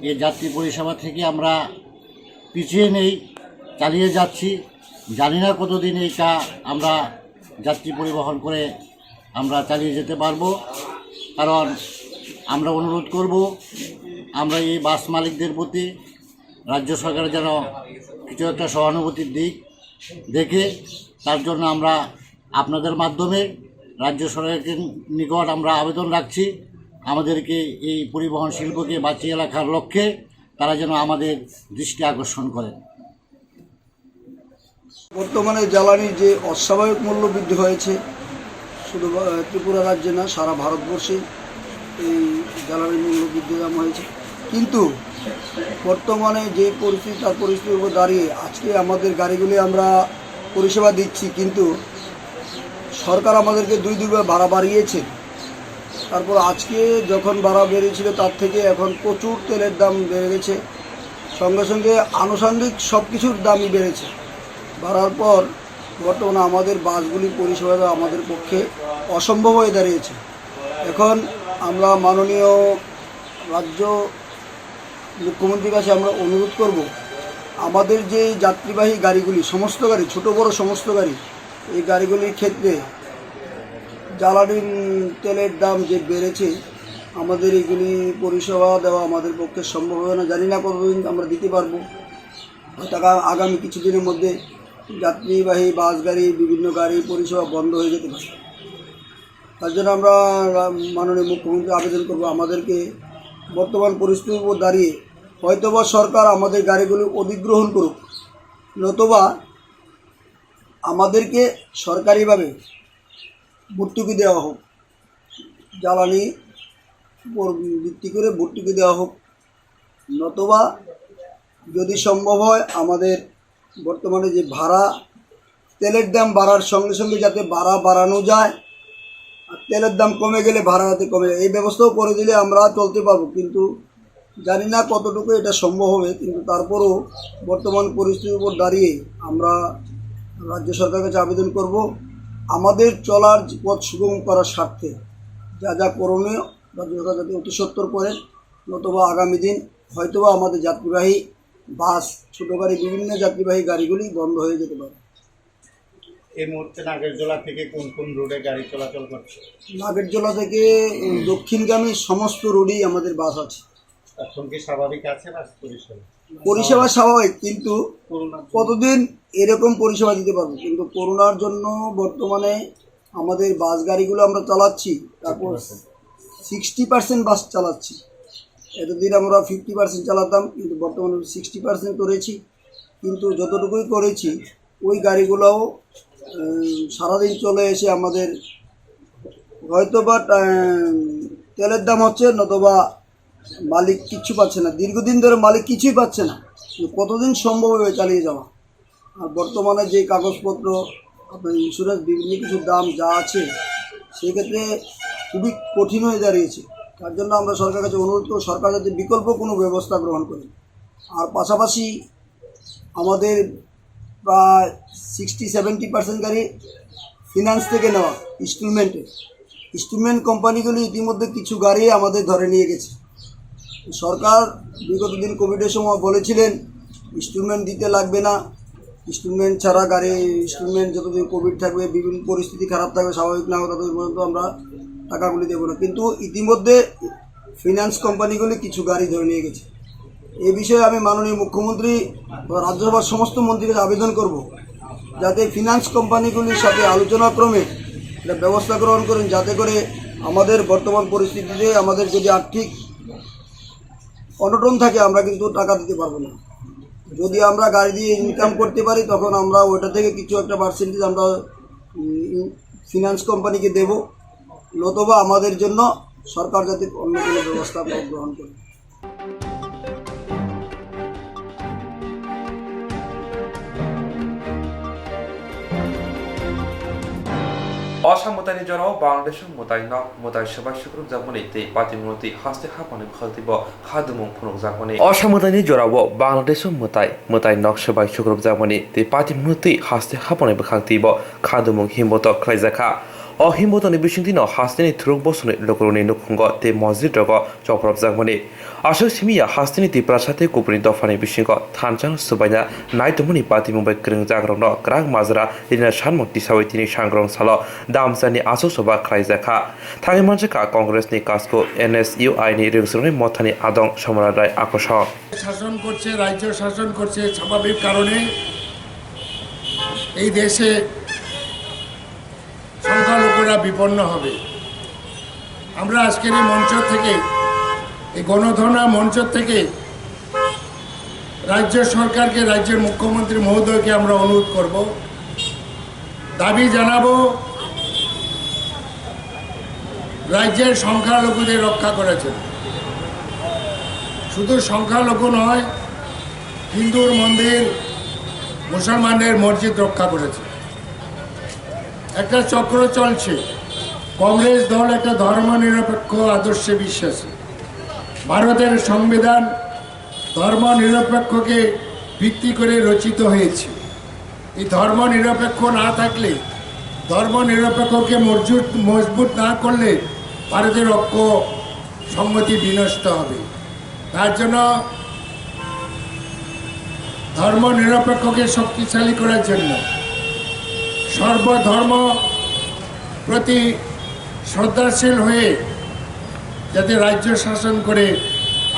এই যাত্রী পরিষেবা থেকে আমরা পিছিয়ে নেই, চালিয়ে যাচ্ছি। জানি না কতদিন এইটা আমরা যাত্রী পরিবহন করে আমরা চালিয়ে যেতে পারবো, কারণ আমরা অনুরোধ করব, আমরা এই বাস মালিকদের প্রতি রাজ্য সরকার যেন কিছু একটা সহানুভূতির দিক দেখে তার জন্য আমরা আপনাদের মাধ্যমে রাজ্য সরকারের নিকট আমরা আবেদন রাখছি, আমাদেরকে এই পরিবহন শিল্পকে বাঁচিয়ে রাখার লক্ষ্যে তারা যেন আমাদের দৃষ্টি আকর্ষণ করেন। বর্তমানে জ্বালানির যে অস্বাভাবিক মূল্য বৃদ্ধি হয়েছে, শুধু, আহ, ত্রিপুরা রাজ্যে না, সারা ভারতবর্ষেই এই জ্বালানির মূল্য বৃদ্ধি দাম হয়েছে। কিন্তু বর্তমানে যে পরিস্থিতি, তার পরিস্থিতির উপর দাঁড়িয়ে আজকে আমাদের গাড়িগুলি আমরা পরিষেবা দিচ্ছি, কিন্তু সরকার আমাদেরকে দুই দুইবার ভাড়া বাড়িয়েছে। তারপর আজকে যখন ভাড়া বেড়েছিল, তার থেকে এখন প্রচুর তেলের দাম বেড়ে গেছে। সঙ্গে সঙ্গে আনুষঙ্গিক সব কিছুর দামই বেড়েছে। বাড়ার পর বর্তমানে আমাদের বাসগুলি পরিষেবা দেওয়া আমাদের পক্ষে অসম্ভব হয়ে দাঁড়িয়েছে। এখন আমরা মাননীয় রাজ্য মুখ্যমন্ত্রীর কাছে আমরা অনুরোধ করব, আমাদের যে এই যাত্রীবাহী গাড়িগুলি, সমস্ত গাড়ি, ছোট বড় সমস্ত গাড়ি, এই গাড়িগুলির ক্ষেত্রে জ্বালানি, উম, তেলের দাম যে বেড়েছে, আমাদের এগুলি পরিষেবা দেওয়া আমাদের পক্ষে সম্ভব হবে না। জানি না কতদিন আমরা দিতে পারবো। হয়তো আগা-, আগামী কিছুদিনের মধ্যে যাত্রীবাহী বাস গাড়ি, বিভিন্ন গাড়ি পরিষেবা বন্ধ হয়ে যেতে পারে। তার জন্য আমরা রা-, মাননীয় মুখ্যমন্ত্রী আবেদন করব, আমাদেরকে বর্তমান পরিস্থিতির উপর দাঁড়িয়ে হয়তোবা সরকার আমাদের গাড়িগুলি অধিগ্রহণ করুক, নতুবা আমাদেরকে সরকারিভাবে ভর্তুকি দেওয়া হোক, জ্বালানি উপর ভিত্তি করে ভর্তুকি দেওয়া হোক, নতুবা যদি সম্ভব হয় আমাদের বর্তমানে যে ভাড়া, তেলের দাম বাড়ার সঙ্গে সঙ্গে যাতে ভাড়া বাড়ানো যায়, আর তেলের দাম কমে গেলে ভাড়া যাতে কমে যায়, এই ব্যবস্থাও করে দিলে আমরা চলতে পারবো। কিন্তু জানি না কতটুকু এটা সম্ভব হবে, কিন্তু তারপরও বর্তমান পরিস্থিতির উপর দাঁড়িয়ে আমরা রাজ্য সরকারের কাছে আবেদন করব, আমাদের চলার পথ সুগম করার স্বার্থে যা যা করণীয় রাজ্য সরকার যাতে অতি সত্বর করে, নতুবা আগামী দিন হয়তোবা আমাদের যাত্রীবাহী বাস, ছোট গাড়ি, বিভিন্ন যাত্রীবাহী গাড়িগুলি বন্ধ হয়ে যেতে পারে। এই মুহূর্তে নাগেরজোলা থেকে কোন কোন রোডে গাড়ি চলাচল করছে? নাগেরজোলা থেকে, উম, দক্ষিণগামী সমস্ত রোডেই আমাদের বাস আছে। এখন কি স্বাভাবিক আছে বাস পরিষেবা? পরিষেবা স্বাভাবিক, কিন্তু করোনার জন্য। কতদিন এরকম পরিষেবা দিতে পারবো? কিন্তু করোনার জন্য বর্তমানে আমাদের বাস গাড়িগুলো আমরা চালাচ্ছি, তারপর সিক্সটি পার্সেন্ট বাস চালাচ্ছি। এতদিন আমরা ফিফটি পার্সেন্ট চালাতাম, কিন্তু বর্তমানে সিক্সটি পার্সেন্ট করেছি। কিন্তু যতটুকুই করেছি, ওই গাড়িগুলোও, উম, সারাদিন চলে এসে আমাদের হয়তো বা, উম, তেলের দাম হচ্ছে, নতুবা মালিক কিচ্ছু পাচ্ছে না। দীর্ঘদিন ধরে মালিক কিছুই পাচ্ছে না। কতদিন সম্ভব হবে চালিয়ে যাওয়া? আর বর্তমানে যে কাগজপত্র, আপনার ইন্স্যুরেন্স, বিভিন্ন কিছুর দাম যা আছে, সেই ক্ষেত্রে খুবই কঠিন হয়ে দাঁড়িয়েছে। তার জন্য আমরা সরকারের কাছে অনুরোধ করব, সরকার যাতে বিকল্প কোনো ব্যবস্থা গ্রহণ করে। আর পাশাপাশি আমাদের প্রায় সিক্সটি সেভেন্টি পার্সেন্ট গাড়ি ফিনান্স থেকে নেওয়া, ইনস্টলমেন্টে। ইনস্টলমেন্ট কোম্পানিগুলি ইতিমধ্যে কিছু গাড়ি আমাদের ধরে নিয়ে গেছে। সরকার বিগত দিন কোভিডের সময় বলেছিলেন, ইনস্টলমেন্ট দিতে লাগবে না, ইনস্টলমেন্ট ছাড়া গাড়ি, ইনস্টলমেন্ট যতদিন কোভিড থাকবে, বিভিন্ন পরিস্থিতি খারাপ থাকবে, স্বাভাবিক না হবে, ততদিন পর্যন্ত আমরা টাকাগুলি দেবো না। কিন্তু ইতিমধ্যে ফিনান্স কোম্পানিগুলি কিছু গাড়ি ধরে নিয়ে গেছে। এ বিষয়ে আমি মাননীয় মুখ্যমন্ত্রী ও রাজ্যসভার সমস্ত মন্ত্রীকে আবেদন করব, যাতে ফিনান্স কোম্পানিগুলির সাথে আলোচনা ক্রমে একটা ব্যবস্থা গ্রহণ করেন, যাতে করে আমাদের বর্তমান পরিস্থিতিতে আমাদের যদি আর্থিক অনটন থাকে, আমরা কিন্তু টাকা দিতে পারবো না। যদি আমরা গাড়ি দিয়ে ইনকাম করতে পারি, তখন আমরা ওইটা থেকে কিছু একটা পার্সেন্টেজ আমরা, উম, ফিনান্স কোম্পানিকে দেব, নতুবা আমাদের জন্য সরকার যাতে অন্য কোনো ব্যবস্থা গ্রহণ করে। O sa mwtaini jorao Bangladesh mwtai nok mwtai swbai sukrupjakmani tei patimungno twi haste haphangni bwkhak twibo khadumung phunukjakmani. O sa mwtaini jorao Bangladesh mwtai mwtai nok swbai sukrupjakmani tei patimungno twi haste haphangni bwkhak twibo khadumung himbotok khlaijakha. O himbotokni bisingtwino hasteni thuruk bosorni lukurokni nukhungo tei mosjidrogo chopropjakmani. Aswk simi ya hasteni Tiprasa tei kubuni dophani bisingo thansa swbaina nai tongmani patimung bai kwrwngjakrokno kwrak majra rina sanmung tisaui tini sangrong salo damsani aswk soba khlaijak kha. Thangwi manjakha Congress ni kasku N S U I ni rwngsrokni mothani adong Somrat Rai Akosong. শাসন করছে, রাজ্য শাসন করছে, স্বাভাবিক কারণে এই দেশে সংখ্যালঘুরা বিপন্ন হবে। আমরা আজকের এই মঞ্চ থেকে, এই গণধর্ণা মঞ্চ থেকে রাজ্য সরকারকে, রাজ্যের মুখ্যমন্ত্রী মহোদয়কে আমরা অনুরোধ করব, দাবি জানাবো রাজ্যের সংখ্যালঘুদের রক্ষা করেছেন। শুধু সংখ্যালঘু নয়, হিন্দুর মন্দির, মুসলমানদের মসজিদ রক্ষা করেছে। একটা চক্র চলছে। কংগ্রেস দল একটা ধর্মনিরপেক্ষ আদর্শে বিশ্বাসী। ভারতের সংবিধান ধর্মনিরপেক্ষকে ভিত্তি করে রচিত হয়েছে। এই ধর্মনিরপেক্ষ না থাকলে, ধর্মনিরপেক্ষকে মজবুত, মজবুত না করলে ভারতের ঐক্য সংহতি বিনষ্ট হবে। তার জন্য ধর্ম নিরপেক্ষকে শক্তিশালী করার জন্য, সর্বধর্ম প্রতি শ্রদ্ধাশীল হয়ে যাতে রাজ্য শাসন করে,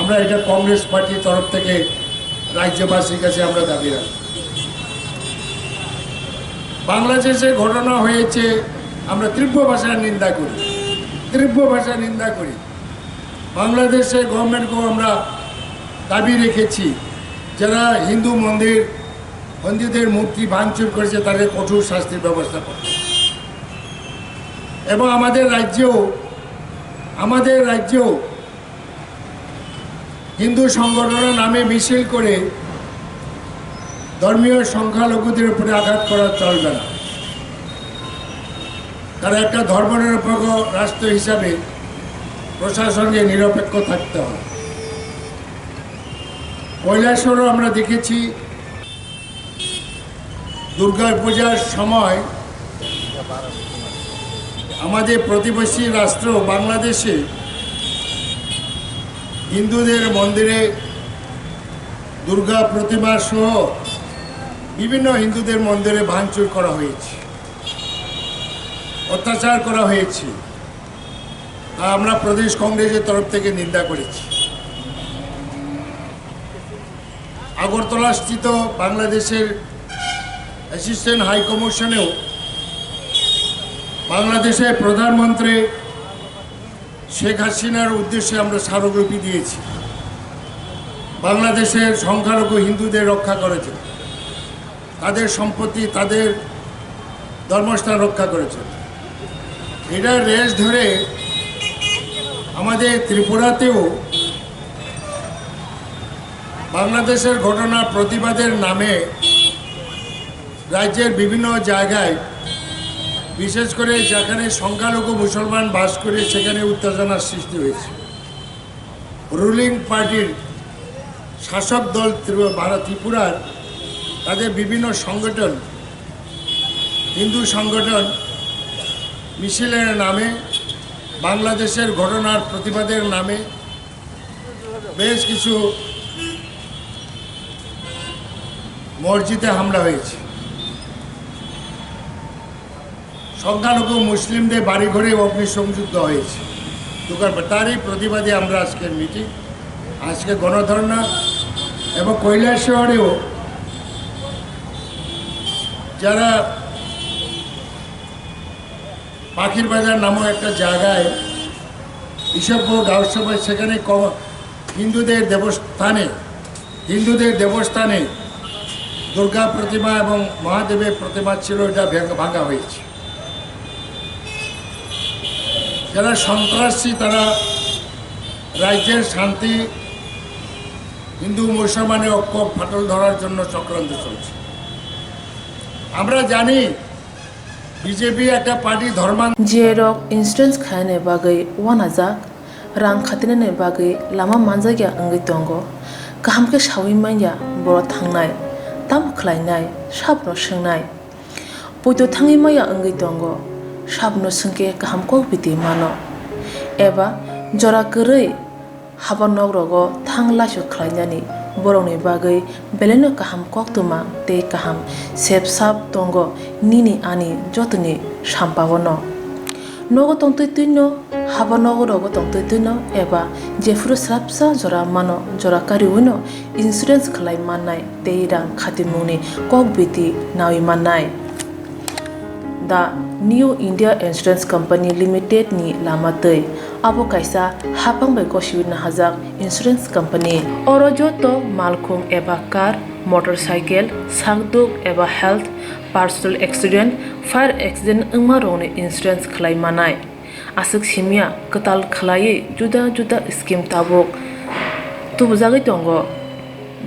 আমরা এটা কংগ্রেস পার্টির তরফ থেকে রাজ্যবাসীর কাছে আমরা দাবি রাখি। বাংলাদেশে ঘটনা হয়েছে, আমরা তীব্র ভাষায় নিন্দা করি, তীব্র ভাষায় নিন্দা করি। বাংলাদেশের গভর্নমেন্টকেও আমরা দাবি রেখেছি, যারা হিন্দু মন্দির, হিন্দুদের মূর্তি ভাঙচুর করেছে, তাদের কঠোর শাস্তির ব্যবস্থা করতে। এবং আমাদের রাজ্যেও, আমাদের রাজ্যেও হিন্দু সংগঠনের নামে মিছিল করে ধর্মীয় সংখ্যালঘুদের উপরে আঘাত করা চলবে না। তারা একটা ধর্মনিরপেক্ষ রাষ্ট্র হিসাবে প্রশাসনকে নিরপেক্ষ থাকতে হবে। কৈলাসহরেও আমরা দেখেছি, দুর্গা পূজার সময় আমাদের প্রতিবেশী রাষ্ট্র বাংলাদেশে হিন্দুদের মন্দিরে, দুর্গা প্রতিমা সহ বিভিন্ন হিন্দুদের মন্দিরে ভাঙচুর করা হয়েছে, অত্যাচার করা হয়েছে। তা আমরা প্রদেশ কংগ্রেসের তরফ থেকে নিন্দা করেছি। আগরতলাস্থিত বাংলাদেশের অ্যাসিস্ট্যান্ট হাই কমিশনেও বাংলাদেশের প্রধানমন্ত্রী শেখ হাসিনার উদ্দেশ্যে আমরা স্মারকলিপি দিয়েছি। বাংলাদেশের সংখ্যালঘু হিন্দুদের রক্ষা করেছে, তাদের সম্পত্তি, তাদের ধর্মস্থান রক্ষা করেছে। এটা রেশ ধরে আমাদের ত্রিপুরাতেও বাংলাদেশের ঘটনার প্রতিবাদের নামে রাজ্যের বিভিন্ন জায়গায়, বিশেষ করে যেখানে সংখ্যালঘু মুসলমান বাস করে, সেখানে উত্তেজনার সৃষ্টি হয়েছে। রুলিং পার্টির, শাসক দল ত্রিপু-, ভারত ত্রিপুরার তাদের বিভিন্ন সংগঠন, হিন্দু সংগঠন মিছিলের নামে, বাংলাদেশের ঘটনার প্রতিবাদের নামে বেশ কিছু মসজিদে হামলা হয়েছে। সংখ্যালঘু মুসলিমদের বাড়িঘরে অগ্নিসংযোগ দেওয়া হয়েছে দোকান পাট। তারই প্রতিবাদে আমরা আজকের মিটিং, আজকে গণধর্ণা। এবং কৈলাসহরেও যারা পাখির বাজার নামক একটা জায়গায় ইসবপুর গাঁও সভায়, সেখানে ক-, হিন্দুদের দেবস্থানে, হিন্দুদের দেবস্থানে দুর্গা প্রতিমা এবং মহাদেবের প্রতিমা ছিল, এটা ভেঙ-, ভাঙা হয়েছে। যারা সন্ত্রাসী, তারা রাজ্যের শান্তি, হিন্দু মুসলমানের ঐক্য ফাটল ধরার জন্য চক্রান্ত চলছে। আমরা জানি বিজেপি একটা পার্টি ধর্মান্ধ। Jerok insurance khaina bagwi uanajak, rang khatinani bagwi lama manjakya wngwi tongo. Kaham khe saui manya boro thangnai, tamo khlainai, sabno swngnai. Poito thangwi maya wngwi tongo, sabno swngkhe kaham kok biti mano. Eba jora kwrwi haba nok rogo thang laisu khlainani borokni bagwi belaino kaham koktwma tei kaham sep sap tongo nini ani jotoni sampao no. Nogo tongtwi twino haba nogo rogo tongtwi twino eba jephuru swrapsa jora mano jora kariwino insurance khlai mannai tei rang khatimungni kok biti nawi mannai. The New India Insurance Company Limited ni lama twi. Abo kaisa hapang bai gosiwi nahajak insurance company. Oro joto malkhung eba car, motorcycle, sakduk eba health, personal accident, fire accident wngma rokni insurance khlai manai. Aswk simya kwtal khlaiwi juda juda scheme tabuk tubujagwi tongo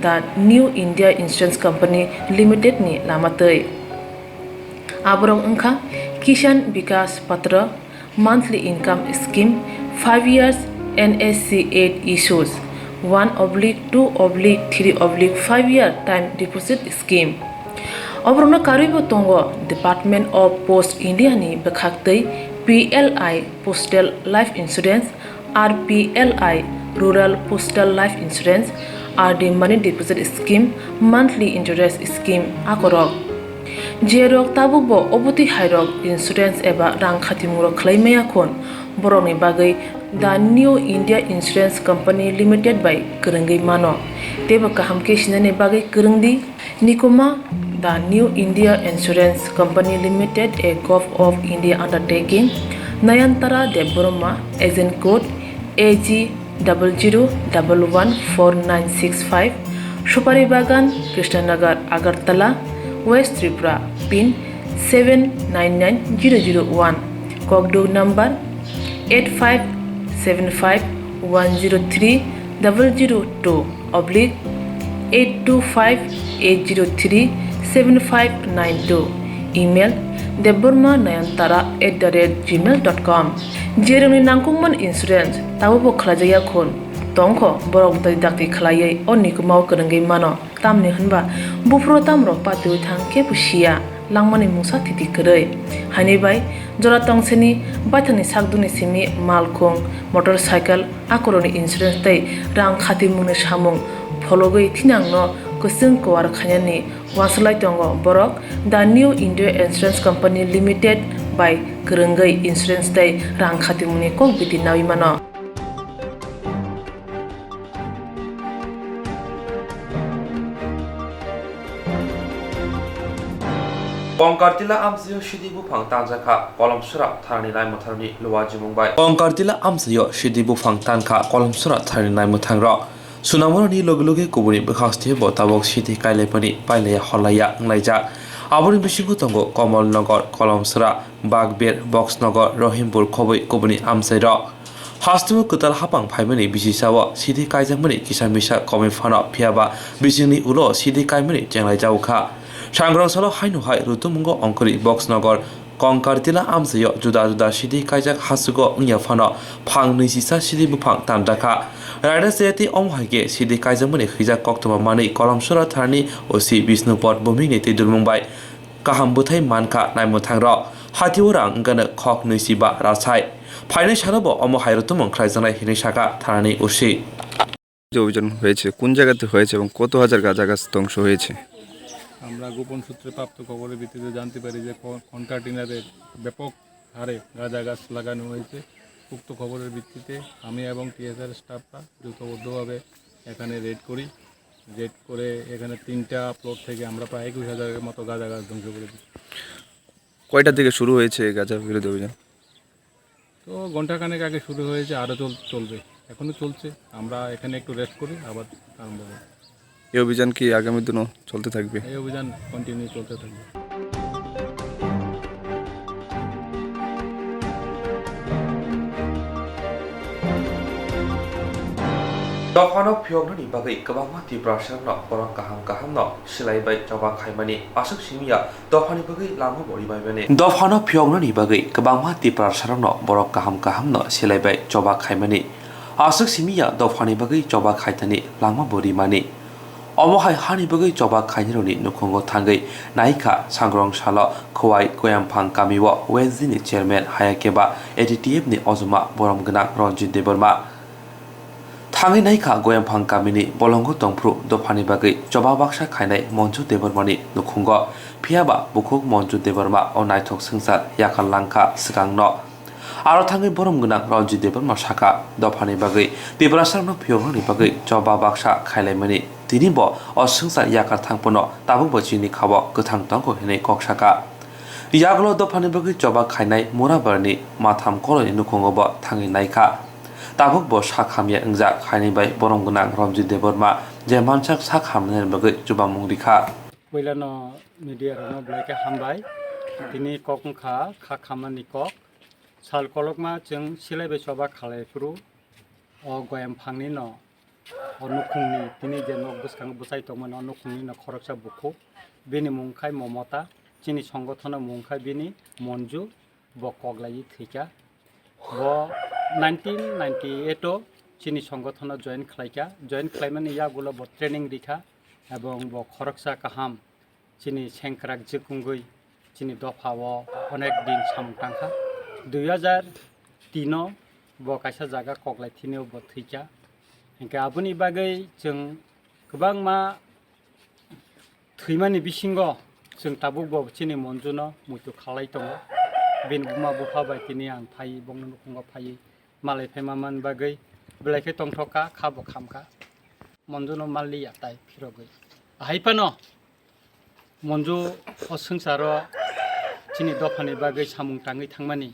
the New India Insurance Company Limited ni lama twi. Aborok wngkha Kisan Vikas Patra, monthly income scheme, five years N S C eight issues, one oblique two oblique three oblique five year time deposit scheme. Oborokno karwibo tongo Department of Post India ni bwkhaktwi P L I Postal Life Insurance, R P L I Rural Postal Life Insurance, R D Money Deposit Scheme, Monthly Interest Scheme akorok. Jerok tabukbo obotwi hairok insurance eba rang khatimungrok khlai maya khon, borokni bagwi The New India Insurance Company Limited bai kwrwngwi mano. Teibo kaham khe sinani bagwi kwrwngdi. Nikuma, The New India Insurance Company Limited, a Govt of India undertaking, Nayantara Debbarma, agent code A G double zero double one four nine six five, Supari Bagan, Krishnanagar, Agartala, West Tripura, pin seven nine nine zero zero one, kokduk number eight five seven five one zero three double zero two oblique eight two five eight zero three seven five nine two, email debbarma nayantara at the rate gmail dot com. Jerokni nangkukmani insurance tabukbo khlaijakya khun tongkho, borok bwtwi dakti khlaiwi o nikumao kwrwngwi mano. Tamni hwnba buphuru tamrok patiwi thang kebo siya, langmani mungsa thiti kwrwi. Haini bai jora tongsini baithangni sakduni simi malkhung, motorcycle, akorokni insurance tei rang khatimungni samung phologwi thinangno kwchwng kuar khainani uansuk lai tongo borok. The New India Insurance Company Limited bai kwrwngwi insurance tei rang khatimungni kok biti naui mano. Kongkartila amchaio sidi buphang tanjakha Kolomsora thanani naimwthangrokni luajimung bai. Kongkartila amchaio sidi buphang tankha Kolomsora thanani naimwthangrok. Sunamoroni loge loge kubuni bwkhak sitio bo tabuk sidi kailaimani pailaiya horlaiya wnglaijak. Aboni bisingo tongo Komolnogor, Kolomsora, Bagber, Boxnogor, Rohimpur khobwi kubuni amchairok. Hasteo kwtal hapang phaimani bisisao sidi kaijakmani kisa misa komwi phano, phiyaba bisingni ulo sidi kaimani chenglaijago kha. Sangrong salo haino hai rutumungo ongkhorwi Boxnogor Kongkartila amchaio juda juda sidi kaijak hasugo wngya phano phang nwi sisa sidi buphang tanjakha. Raida chayati omo hai khe sidi kaijakmani hwijak koktwma manwi Kolomsora thanani O C Bishnupad Bhumikni twi durmung bai kaham bwthai mankha naimwthangrok. Hatio rang wngkha khok nwi si ba rasai. Phainai salo bo omo hai rutumung khlaijaknai hinwi sakha thanani O C. যে অভিযান হয়েছে, কোন জায়গাতে হয়েছে এবং কত হাজার গাঁজা গাছ ধ্বংস হয়েছে? আমরা গোপন সূত্রে প্রাপ্ত খবরের ভিত্তিতে জানতে পারি যে ক-, কনকাটিনারে ব্যাপক হারে গাঁজা গাছ লাগানো হয়েছে। উক্ত খবরের ভিত্তিতে আমি এবং টিএসআর স্টাফরা যৌথবদ্ধভাবে এখানে রেড করি। রেড করে এখানে তিনটা প্লট থেকে আমরা প্রায় একুশ হাজারের মতো গাঁজা গাছ ধ্বংস করে দিই। কয়টা থেকে শুরু হয়েছে এই গাঁজা বিরোধী অভিযান? তো ঘন্টাখানেক আগে শুরু হয়েছে, আরও চল-, চলবে, এখনও চলছে। আমরা এখানে একটু রেস্ট করি, আবার আরম্ভ হবে। এই অভিযান কি আগামী দিনও চলতে থাকবে? এই অভিযান কন্টিনিউ চলতে থাকবে। Dophano phiyoknani bagwi kwbangma Tiprasarokno borok kaham kahamno silai bai choba khaimani aswk simi ya dophani bagwi lama bo ribaimani. Dophano phiyoknani bagwi kwbangma Tiprasarokno borok kaham kahamno silai bai choba khaimani aswk simi ya dophani bagwi choba khaithani lama bo rimani. Omo hai hani bagwi choba khainirokni nukhungo thangwi naikha Sangrong salo Khowai Goyamphang kamio Wednesday ni chairman hayakhe ba A D T F ni ojoma borom gwnang Ranjit Debbarma. Thangwi naikha Goyamphang kamini bolongo tongphru dophani bagwi choba baksa khainai Monju Debbarmani nukhungo, phiyaba bukhuk Monju Debbarma o naithok swngchar yakar langkha swkangno. Aro thangwi borom gwnang Ranjit Debbarma sakha, dophani bagwi Tiprasarokno phiyoknani bagwi choba baksa khailaimani, tini bo o swngchar yakar thangphano tabukbo chini khao kwthang tongo hinwi kok sakha. Yagulo dophani bagwi choba khainai Murabarni Matham Koloini nukhungo bo thangwi naikha. Tabuk bo sak hamya wngjak haini bai borom gwnang Ranjit Debbarma je mansak sak hamnani bagwi chubamung rikha. Puilano media rokno belai khe hambai. Tini kok wngkha kha khamani kok. Sal kolokma chwng silai bai choba khalai phuru o Goyamphangni no o nukhungni tini je nok bwskango bwchai tongmani o nukhungni no khoroksa bukhuk. Bini mung khai Momota, chini songothono mung khai bini Monju. Bo kok laiwi thwikha. Bo nineteen ninety-eight o chini songothono join khlaikha. Join khlaimani yagulo bo training rikha ebong bo khoroksa kaham chini sengkrak jikungwi chini dophao onek din samung tangkha. Dui hajar tin o bo kaisa jaga koklai thini o bo thwikha. Hinkhe aboni bagwi chwng kwbangma thwimani bisingo chwng tabuk bo chini Monjuno muitu khalai tongo. Bini buma bupha bai tini ang phai bongni nukhungo phaiwi malai phaima man bagwi belai khe tongthok kha, kha bo kham kha. Monjuno manliya tai phirogwi. Ahai phano Monju o swngcharo chini dophani bagwi samung tangwi thangmani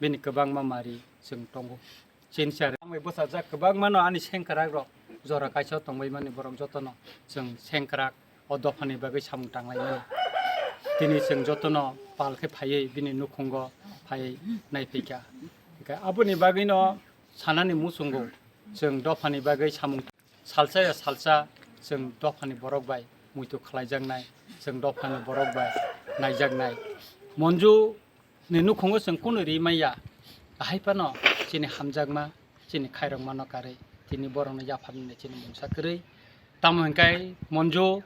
bini kwbangma mari chwng tongo. Chini sari ang bai bwsajak kwbangmano ani sengkrakrok jora kaisa tongbaimani borok jotono chwng sengkrak o dophani bagwi samung tanglaimani. Tini chwng jotono pal khe phaiwi bini nukhungo phaiwi naiphaikha. Hinkhe aboni bagwino sanani muchungo chwng dophani bagwi samung salsa ya salsa chwng dophani borok bai muitu khlaijaknai, chwng dophani borok bai naijaknai. Monju ni nukhungo chwng kunu ri maya, ahai phano chini hamjakma, chini khairokmano karwi tini borokno yapharnani chini mungsa kwrwi. Tamo hinkhe Monju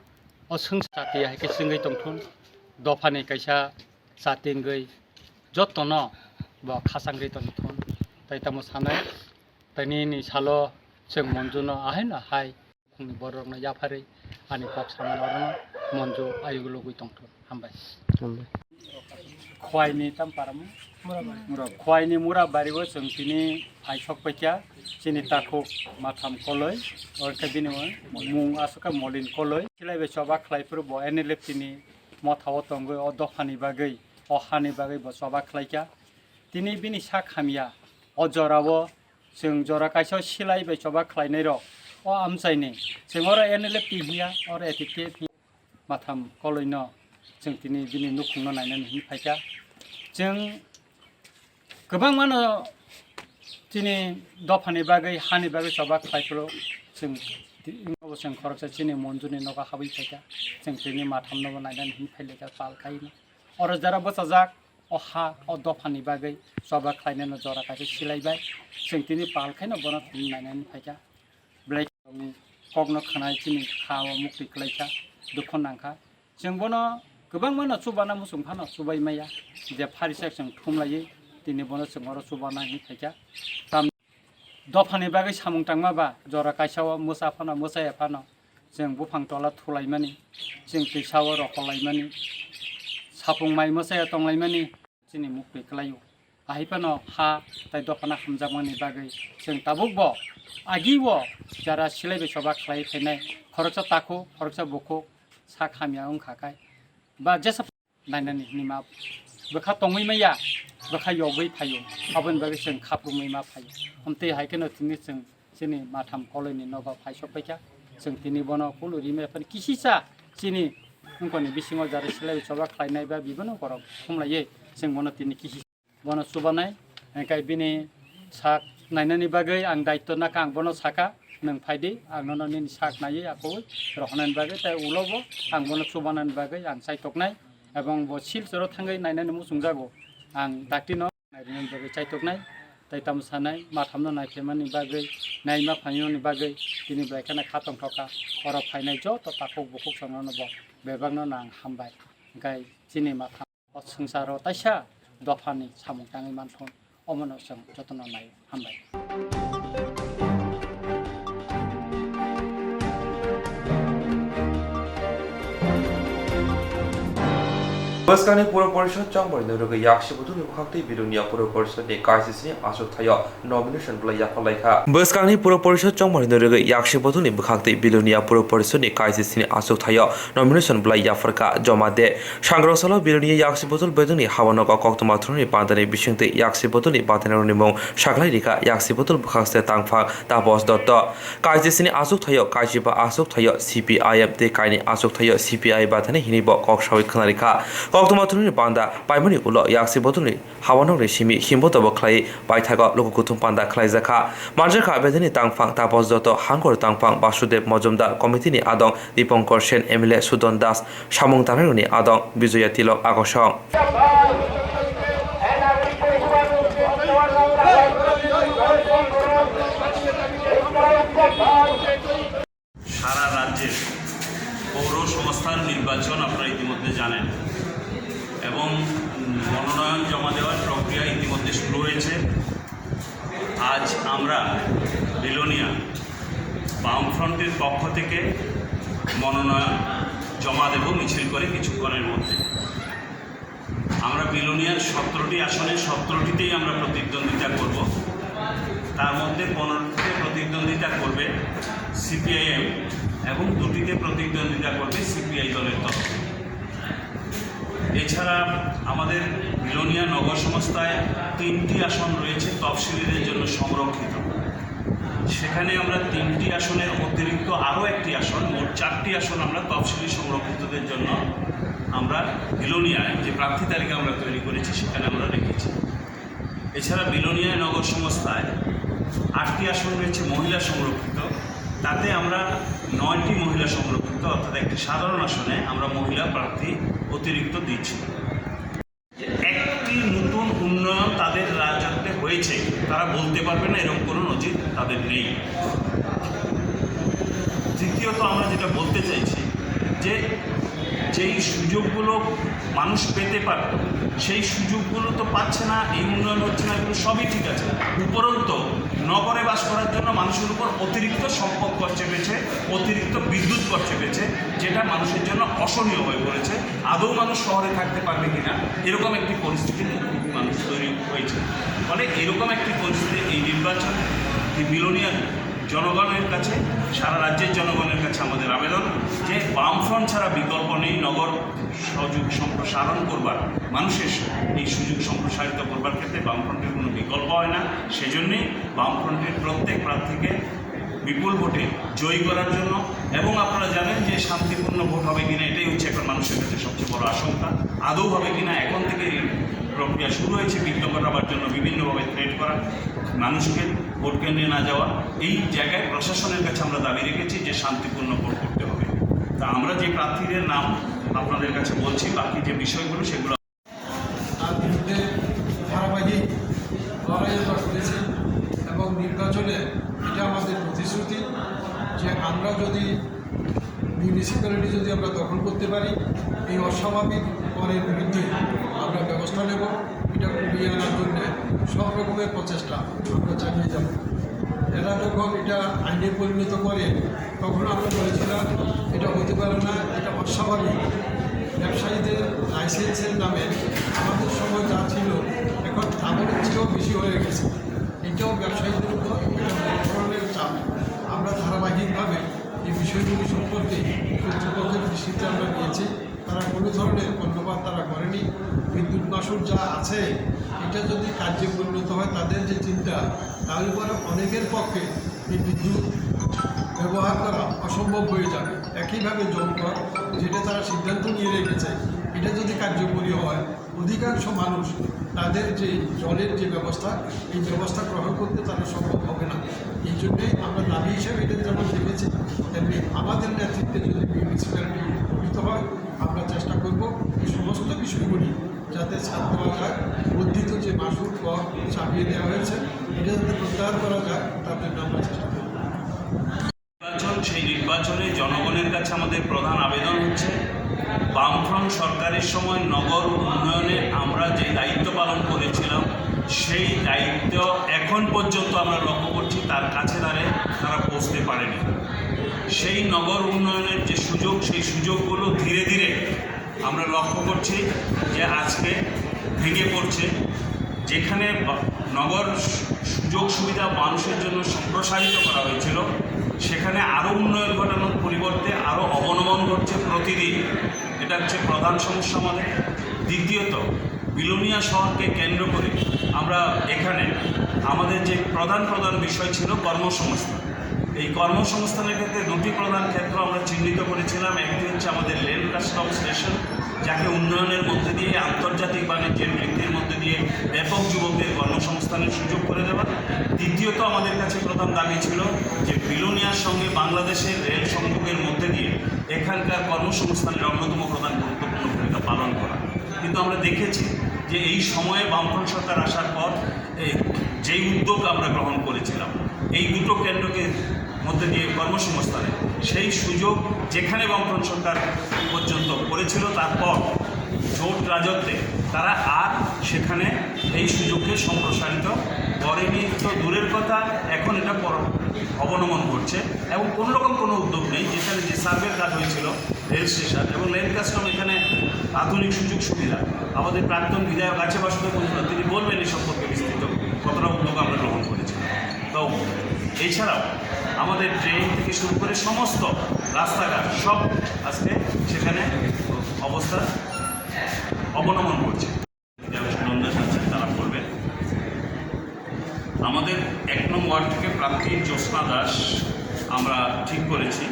o swngchar chati hai khe chwngwi tongthun, dophani kaisa chati wngwi jotono bo khachangwi tongthun. Tai tamo sanai, tai nini salo chwng Monjuno ahaino hai khungni borokno yapharwi ani kok samani orono Monju ayuk lugwi tongthun. Hambai. Hambai. Khwaini tam paramo? Murabari. Murab-, Khwaini Murabari o chwng tini phai sok paikha chini takhuk Matham Koloi, oro khe bini mung aswk khe Molin Koloi. Silai bai choba khlai phuru bo N L F T ni motha o tongwi o dophani bagwi, o hani bagwi bo choba khlaikha. Tini bini sak hamya o jorao chwng jora kaisa silai bai choba khlainairok o amchaini chwng oro N L F T hiya, oro A T K F hiya. Matham Koloino chwng tini bini nukhungno nainani hinwi phaikha. Chwng kwbangmano chini dophani bagwi, hani bagwi choba khlai phuru chwng ti-, chwng khoroksa chini Monjuni nogo habwi phaikha. Chwng tini Mathamnobo nainani hinwi phailaikha pal khaino. Oro jara bwchajak, o ha, o dophani bagwi choba khlainano jora kaisa silaibai. Chwng tini pal khaino bono tini nainani phaikha. Belai kokno khwnai chini kha o muktwi kwlaikha, dukhu nangkha. Chwng bono kwbangmano chubana muchung phano chubai maya, je phari sak chwng thumlaiwi tini bono chwng oro chubana hinwi phaikha. Tam dophani bagwi samung tangma ba jora kaisa o mwsa phano, mwsaya phano chwng buphang tola thulaimani, chwng twisa o rokolaimani, sapung mai mwsaya tonglaimani. Chini muktwi kwlaio. Ahai phano ha tai dophano hamjakmani bagwi chwng tabukbo agi o jara silai bai choba khlai phainai khoroksa takhuk, khoroksa bukhuk sak hamya wngkha khe ba jesa nainani hinwi ma bwkha tongwi maya, bwkha yogwi phaio, aboni bagwi chwng khaprumwi ma phaio. Amtwi hai kheno tini chwng chini Matham Koloini nogo phai sok paikha. Chwng tini bono kulu rimai phani kisisa chini wngkoni bisingo jara silai choba khlainai ba bibono borok thumlaiwi chwng bono tini kisisa bono chubanai. Hingkhe bini sak nainani bagwi ang daityo nakha, ang bono sakha, "Nwng phaidi, ang nono nini sak naiwi akowi rohornani bagwi," tei ulobo ang bono chubanani bagwi ang chaitoknai, ebong bo Silchoro thangwi nainani muchungjago ang daktino. Nairwknani bagwi chaitoknai, tei tamo sanai, Mathamno naiphaimani bagwi, naima phaimani bagwi, tini belai kheno kha tongthokha. Oro phainai joto takhuk bukhuk chwngno bo bebakno no ang hambai. Hingkhe chini Matham o swngcharo taisa dophani samung tangwi manthun, omono chwng jotono nai hambai. Bwskangni Puro Porishod chongmani norogwi yaksi bodolni bwkhak tei Bilonia Puro Porishodni kaisisini achuk thaio nomination bwlai yapharlaikha. Bwskangni Puro Porishod chongmani norogwi yaksi bodolni bwkhak tei Bilonia Puro Porishodni kaisisini achuk thaio nomination bwlai yapharkha joma de. Sangrosalo Bilonia yaksi bodol bedongni hawa nogo koktwma thwngmani pandani bisingtwi yaksi bodolni batanirokni mung saklai rikha yaksi bodol bwkhakste tangphang Tapos Dotto. Kaisisini achuk thaio, kaisiba achuk thaio C P I M tei kaini achuk thaio C P I bathani hinwi bo kok sawi khwnarikha. Koktwma thwngmani panda paimani ulo yaksi bodolni hawanokni simi himbo tobo khlaiwi paithago luku kuthum panda khlaijakha. Manjakha bethani tangphang Tapos Dotto, Hangkor tangphang Basudev Mojumdar, committee ni adong Dipankar Sen, M L A Sudan Das, samung tangnai rokni adong Bijoya Tilok Akosong. সারা রাজ্যের পৌর সংস্থার নির্বাচন আপনারা ইতিমধ্যে জানেন। এবং মনোনয়ন জমা দেওয়ার প্রক্রিয়া ইতিমধ্যে শুরু হয়েছে। আজ আমরা বিলোনিয়া বামফ্রন্টের পক্ষ থেকে মনোনয়ন জমা দেব মিছিল করে কিছুক্ষণের মধ্যে। আমরা বিলোনিয়ার সতেরোটি আসনে সতেরোটিতেই আমরা প্রতিদ্বন্দ্বিতা করব। তার মধ্যে পনেরোটিতে প্রতিদ্বন্দ্বিতা করবে সিপিআইএম এবং দুটিতে প্রতিদ্বন্দ্বিতা করবে সিপিআই দলের তরফে। এছাড়া আমাদের বিলোনিয়া নগর সংস্থায় তিনটি আসন রয়েছে তফসিলিদের জন্য সংরক্ষিত। সেখানে আমরা তিনটি আসনের অতিরিক্ত আরও একটি আসন, মোট চারটি আসন আমরা তফসিলি সংরক্ষিতদের জন্য আমরা বিলোনিয়ায় যে প্রার্থী তালিকা আমরা তৈরি করেছি, সেখানে আমরা রেখেছি। এছাড়া বিলোনিয়া নগর সংস্থায় আটটি আসন রয়েছে মহিলা সংরক্ষিত, তাতে আমরা নয়টি মহিলা সংরক্ষিত, অর্থাৎ একটি সাধারণ আসনে আমরা মহিলা প্রার্থী অতিরিক্ত দিচ্ছি। একটি নতুন উন্নয়ন তাদের রাজত্বে হয়েছে, তারা বলতে পারবে না এরকম কোনো নজির তাদের নেই। দ্বিতীয়ত, আমরা যেটা বলতে চাইছি যে যেই সুযোগগুলো মানুষ পেতে পারত, সেই সুযোগগুলো তো পাচ্ছে না, এই উন্নয়ন হচ্ছে না, এগুলো সবই ঠিক আছে। উপরন্ত নগরে বাস করার জন্য মানুষের উপর অতিরিক্ত সম্পদ কর চেপেছে, অতিরিক্ত বিদ্যুৎ কর চেপেছে, যেটা মানুষের জন্য অসহনীয় হয়ে পড়েছে। আদৌ মানুষ শহরে থাকতে পারবে কিনা, এরকম একটি পরিস্থিতির মুখোমুখি মানুষ তৈরি হয়েছে। ফলে এরকম একটি পরিস্থিতি এই নির্বাচন, এই বিলোনিয়ার জনগণের কাছে, সারা রাজ্যের জনগণের কাছে আমাদের আবেদন যে বামফ্রন্ট ছাড়া বিকল্প নেই। নগর সুযোগ সম্প্রসারণ করবার, মানুষের এই সুযোগ সম্প্রসারিত করবার ক্ষেত্রে বামফ্রন্টের কোনো বিকল্প হয় না। সেজন্যই বামফ্রন্টের প্রত্যেক প্রার্থীকে বিপুল ভোটে জয়ী করার জন্য, এবং আপনারা জানেন যে শান্তিপূর্ণ ভোট হবে কিনা, এটাই হচ্ছে এখন মানুষের কাছে সবচেয়ে বড় আশঙ্কা। আদৌ হবে কিনা, এখন থেকে এই প্রক্রিয়া শুরু হয়েছে, বিঘ্ন ঘটাবার জন্য বিভিন্নভাবে থ্রেট করা, মানুষকে ভোট কেন্দ্রে না যাওয়া। এই জায়গায় প্রশাসনের কাছে আমরা দাবি রেখেছি যে শান্তিপূর্ণ ভোট করতে হবে। তা আমরা যে প্রার্থীদের নাম আপনাদের কাছে বলছি, বাকি যে বিষয়গুলো সেগুলো তার বিরুদ্ধে ধারাবাহিক লড়াই আমরা করেছি এবং নির্বাচনে এটা আমাদের প্রতিশ্রুতি যে আমরা যদি মিউনিসিপ্যালিটি যদি আমরা দখল করতে পারি, এই অস্বাভাবিক করের বিরুদ্ধে আমরা ব্যবস্থা নেব। এটা কমিয়ে আনার জন্য সব রকমের প্রচেষ্টা আমরা চালিয়ে যাব। এরা যখন এটা আইনে পরিণত করে, তখন আমরা বলেছিলাম এটা হতে পারে না, এটা অস্বাভাবিক। ব্যবসায়ীদের লাইসেন্সের নামে আমাদের সময় যা ছিল, এখন ডাবলের চেয়েও বেশি হয়ে গেছে। এটাও ব্যবসায়ীদের উপর একটা বড় ধরনের চাপ। আমরা ধারাবাহিকভাবে এই বিষয়গুলি সম্পর্কে কর্তৃপক্ষের দৃষ্টিতে আমরা নিয়েছি। তারা কোনো ধরনের কর্ণপাত তারা করেনি। বিদ্যুৎ মাশুল যা আছে, এটা যদি কার্যে পরিণত হয়, তাদের যে চিন্তা, তার উপরে অনেকের পক্ষে এই বিদ্যুৎ ব্যবহার করা অসম্ভব হয়ে যাবে। একইভাবে জলকর, যেটা তারা সিদ্ধান্ত নিয়ে রেখেছে, এটা যদি কার্যকরী হয়, অধিকাংশ মানুষ তাদের যে জলের যে ব্যবস্থা, এই ব্যবস্থা গ্রহণ করতে তাদের সম্ভব হবে না। এই জন্যই আমরা দাবি হিসেবে এটা যেমন রেখেছি, তেমনি আমাদের নেতৃত্বে যদি মিউনিসিপ্যালিটি গঠিত হয়, আমরা চেষ্টা করব এই সমস্ত বিষয়গুলি যাতে ছাড় দেওয়া যায়, বর্ধিত যে মাশুল কর চাপিয়ে দেওয়া হয়েছে, এটা যাতে প্রত্যাহার করা যায়, তার জন্য আমরা চেষ্টা করব। নির্বাচন, সেই নির্বাচনে জনগণের কাছে আমাদের প্রধান আবেদন হচ্ছে, বামফ্রন্ট সরকারের সময় নগর উন্নয়নে আমরা যে দায়িত্ব পালন করেছিলাম, সেই দায়িত্ব এখন পর্যন্ত আমরা লক্ষ্য করছি তার কাছে দাঁড়ে তারা পৌঁছতে পারেনি। সেই নগর উন্নয়নের যে সুযোগ, সেই সুযোগগুলো ধীরে ধীরে আমরা লক্ষ্য করছি যে আজকে ভেঙে পড়ছে। যেখানে বা-, নগর সু-, সুযোগ সুবিধা মানুষের জন্য সম্প্রসারিত করা হয়েছিল, সেখানে আরও উন্নয়ন ঘটানোর পরিবর্তে আরও অবনমন ঘটছে প্রতিদিন। এটা হচ্ছে প্রধান সমস্যা আমাদের। দ্বিতীয়ত, বিলোনিয়া শহরকে কেন্দ্র করে আমরা এখানে আমাদের যে প্রধান প্রধান বিষয় ছিল কর্মসংস্থান। এই কর্মসংস্থানের ক্ষেত্রে দুটি প্রধান ক্ষেত্র আমরা চিহ্নিত করেছিলাম। একটি হচ্ছে আমাদের লেন কাস্টম স্টেশন, যাকে উন্নয়নের মধ্যে দিয়ে, আন্তর্জাতিক বাণিজ্যের বৃদ্ধির মধ্যে দিয়ে ব্যাপক যুবকদের কর্মসংস্থানের সুযোগ করে দেওয়া। দ্বিতীয়ত, আমাদের কাছে প্রধান দাবি ছিল যে বিলোনিয়ার সঙ্গে বাংলাদেশের রেল সংযোগের মধ্যে দিয়ে এখানকার কর্মসংস্থানের অন্যতম প্রধান গুরুত্বপূর্ণ ভূমিকা পালন করা। কিন্তু আমরা দেখেছি যে এই সময়ে বামফ্রন্ট সরকার আসার পর এই যেই উদ্যোগ আমরা গ্রহণ করেছিলাম এই দুটো কেন্দ্রকে মধ্যে দিয়ে কর্মসংস্থানে, সেই সুযোগ যেখানে বামফ্রন্ট সরকার পর্যন্ত করেছিল, তারপর জোট রাজত্বে তারা আর সেখানে এই সুযোগকে সম্প্রসারিত করেনি তো দূরের কথা, এখন এটা পর-, অবনমন ঘটছে এবং কোনো রকম কোনো উদ্যোগ নেই। যেখানে যে সার্ভের কাজ হয়েছিল রেল স্টেশন এবং ল্যান্ড কাস্টম, এখানে আধুনিক সুযোগ সুবিধা, আমাদের প্রাক্তন বিধায়ক আছে বাসুদেব মজুমদার, তিনি বলবেন এই সম্পর্কে বিস্তৃত কতটা উদ্যোগ আমরা গ্রহণ করেছি। তো এছাড়াও আমাদের ড্রেন থেকে শুরু করে সমস্ত রাস্তাঘাট সব আজকে সেখানে অবস্থা অবনমন করছে। যারা সুনন্দা আছেন তারা করবেন। আমাদের এক নং ওয়ার্ড থেকে প্রার্থী জ্যোৎস্না দাস আমরা ঠিক করেছি,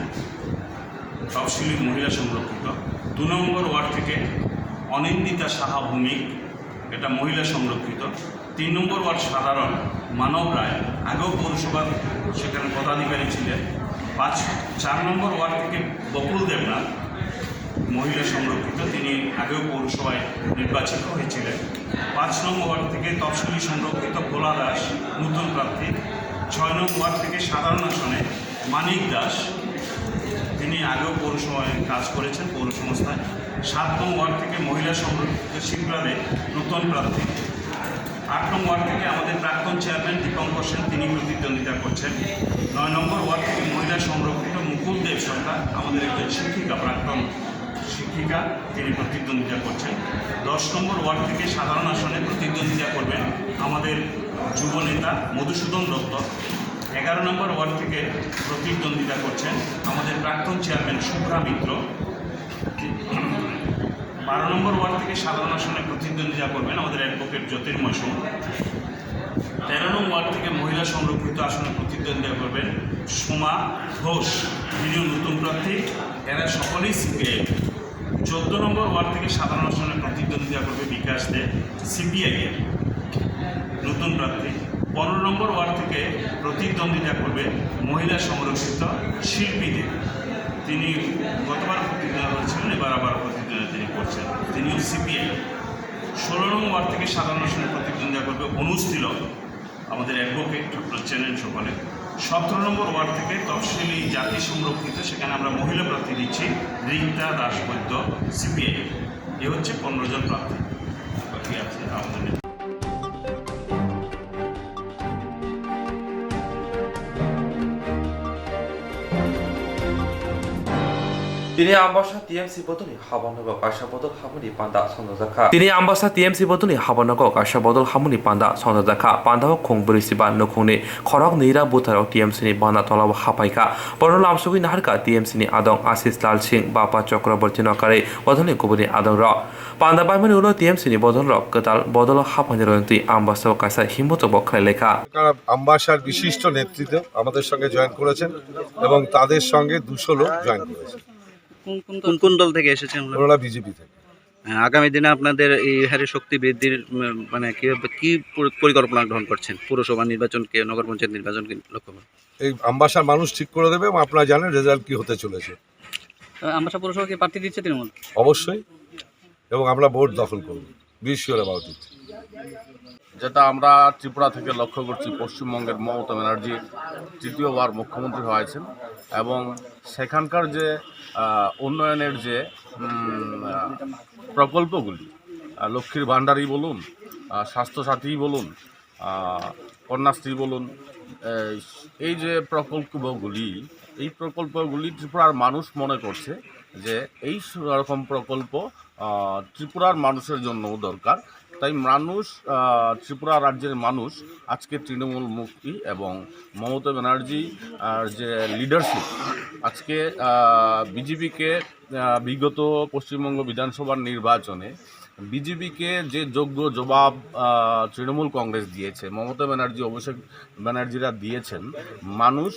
তফসিলি মহিলা সংরক্ষিত। দু নম্বর ওয়ার্ড থেকে অনিন্দিতা সাহা ভৌমিক, এটা মহিলা সংরক্ষিত। তিন নম্বর ওয়ার্ড সাধারণ মানব রায়, আগেও পৌরসভার সেখানে পদাধিকারী ছিলেন। পাঁচ, চার নম্বর ওয়ার্ড থেকে বকুল দেবনাথ, মহিলা সংরক্ষিত, তিনি আগেও পৌরসভায় নির্বাচিত হয়েছিলেন। পাঁচ নম্বর ওয়ার্ড থেকে তফসিলি সংরক্ষিত ভোলা দাস, নতুন প্রার্থী। ছয় নম্বর ওয়ার্ড থেকে সাধারণ আসনে মানিক দাস, তিনি আগেও পৌরসভায় কাজ করেছেন পৌর সংস্থায়। সাত নম্বর ওয়ার্ড থেকে মহিলা সংরক্ষিত শিপ্রা দে, নতুন প্রার্থী। আট নম্বর ওয়ার্ড থেকে আমাদের প্রাক্তন চেয়ারম্যান দীপঙ্কর সেন, তিনি প্রতিদ্বন্দ্বিতা করছেন। নয় নম্বর ওয়ার্ড থেকে মহিলা সংরক্ষিত মুকুল দেব সরকার, আমাদের একজন শিক্ষিকা, প্রাক্তন শিক্ষিকা, তিনি প্রতিদ্বন্দ্বিতা করছেন। দশ নম্বর ওয়ার্ড থেকে সাধারণ আসনে প্রতিদ্বন্দ্বিতা করবেন আমাদের যুব নেতা মধুসূদন দত্ত। এগারো নম্বর ওয়ার্ড থেকে প্রতিদ্বন্দ্বিতা করছেন আমাদের প্রাক্তন চেয়ারম্যান শুভ্রা মিত্র। বারো নম্বর ওয়ার্ড থেকে সাধারণ আসনে প্রতিদ্বন্দ্বিতা করবেন আমাদের অ্যাডভোকেট জ্যোতির্ময় সিং। তেরো নম্বর ওয়ার্ড থেকে মহিলা সংরক্ষিত আসনে প্রতিদ্বন্দ্বিতা করবেন সোমা ঘোষ, তিনিও নতুন প্রার্থী। এরা সকলেই সিপিআই। চোদ্দ নম্বর ওয়ার্ড থেকে সাধারণ আসনে প্রতিদ্বন্দ্বিতা করবে বিকাশ দে, সিপিআই এর নতুন প্রার্থী। পনেরো নম্বর ওয়ার্ড থেকে প্রতিদ্বন্দ্বিতা করবে মহিলা সংরক্ষিত শিল্পী দে, তিনি গতবার প্রতিদ্বন্দ্বিতা করেছিলেন, এবার আবার প্রতিদ্বন্দ্বিতা তিনি করছেন, তিনিও সিপিআই। ষোলো নম্বর ওয়ার্ড থেকে সাধারণ আসনে প্রতিদ্বন্দ্বিতা করবে অনুজ তিলক, আমাদের অ্যাডভোকেট ডক্টর চেনেন সকলে। সতেরো নম্বর ওয়ার্ড থেকে তফসিলি জাতি সংরক্ষিত, সেখানে আমরা মহিলা প্রার্থী দিচ্ছি রিক্তা দাস বৈদ্য, সিপিআই। এ হচ্ছে পনেরো জন প্রার্থী বাকি আছে আমাদের। Tini Ambasa T M C bodolni habanogo kaisa bodol habani panda songjakha. Tini Ambasa T M C bodolni habanogo kaisa bodol habani panda songjakha. Pandao khung brwi siba nukhungni khorok nira butharok T M C ni bana tolao hapaikha. Borok lamsogwi naharkha T M C ni adong Ashish Lal Singh, Bapa Chakraborty no karwi bodolni kubuni adongrok. Panda baimani ulo T M C ni bodolrok kwtal bodolo haphangni rojotwi Ambasao kaisa himbotobo khlai laikha. তারা আম্বাসার বিশিষ্ট নেতৃত্ব আমাদের সঙ্গে জয়েন করেছেন এবং তাদের সঙ্গে দুশো লোক জয়েন করেছে। কোন কোন দল, কোন কোন দল থেকে এসেছেন ওনারা? ওনারা বিজেপি থেকে। হ্যাঁ, আগামী দিনে আপনাদের এই হারে শক্তি বৃদ্ধির, উম, মানে, কিভাবে, কি পরি-, পরিকল্পনা গ্রহণ করছেন পৌরসভা নির্বাচনকে, নগর পঞ্চায়েত নির্বাচনকে লক্ষ্য করে? এই আম্বাসার মানুষ ঠিক করে দেবে এবং আপনারা জানেন রেজাল্ট কি হতে চলেছে। আহ, আম্বাসা পৌরসভা কি প্রার্থী দিচ্ছে তৃণমূল? অবশ্যই, এবং আমরা ভোট দখল করব, বি শিওর অ্যাবাউট ইট। যেটা আমরা ত্রিপুরা থেকে লক্ষ্য করছি, পশ্চিমবঙ্গের মমতা ব্যানার্জি তৃতীয়বার মুখ্যমন্ত্রী হয়েছেন এবং সেখানকার যে, আহ, উন্নয়নের যে, উম, আহ, প্রকল্পগুলি, আহ, লক্ষ্মীর ভাণ্ডারই বলুন, আহ, স্বাস্থ্যসাথীই বলুন, আহ, কন্যাশ্রী বলুন, এই, এই যে প্রকল্পগুলি, এই প্রকল্পগুলি ত্রিপুরার মানুষ মনে করছে যে এই রকম প্রকল্প, আহ, ত্রিপুরার মানুষের জন্যও দরকার। তাই মানুষ, আহ, ত্রিপুরা রাজ্যের মানুষ আজকে তৃণমূল মুক্তি এবং মমতা ব্যানার্জি আর যে লিডারশিপ, আজকে, আহ, বিজেপিকে, আহ, বিগত পশ্চিমবঙ্গ বিধানসভার নির্বাচনে বিজেপিকে যে যোগ্য জবাব, আহ, তৃণমূল কংগ্রেস দিয়েছে, মমতা ব্যানার্জি, অভিষেক ব্যানার্জিরা দিয়েছেন, মানুষ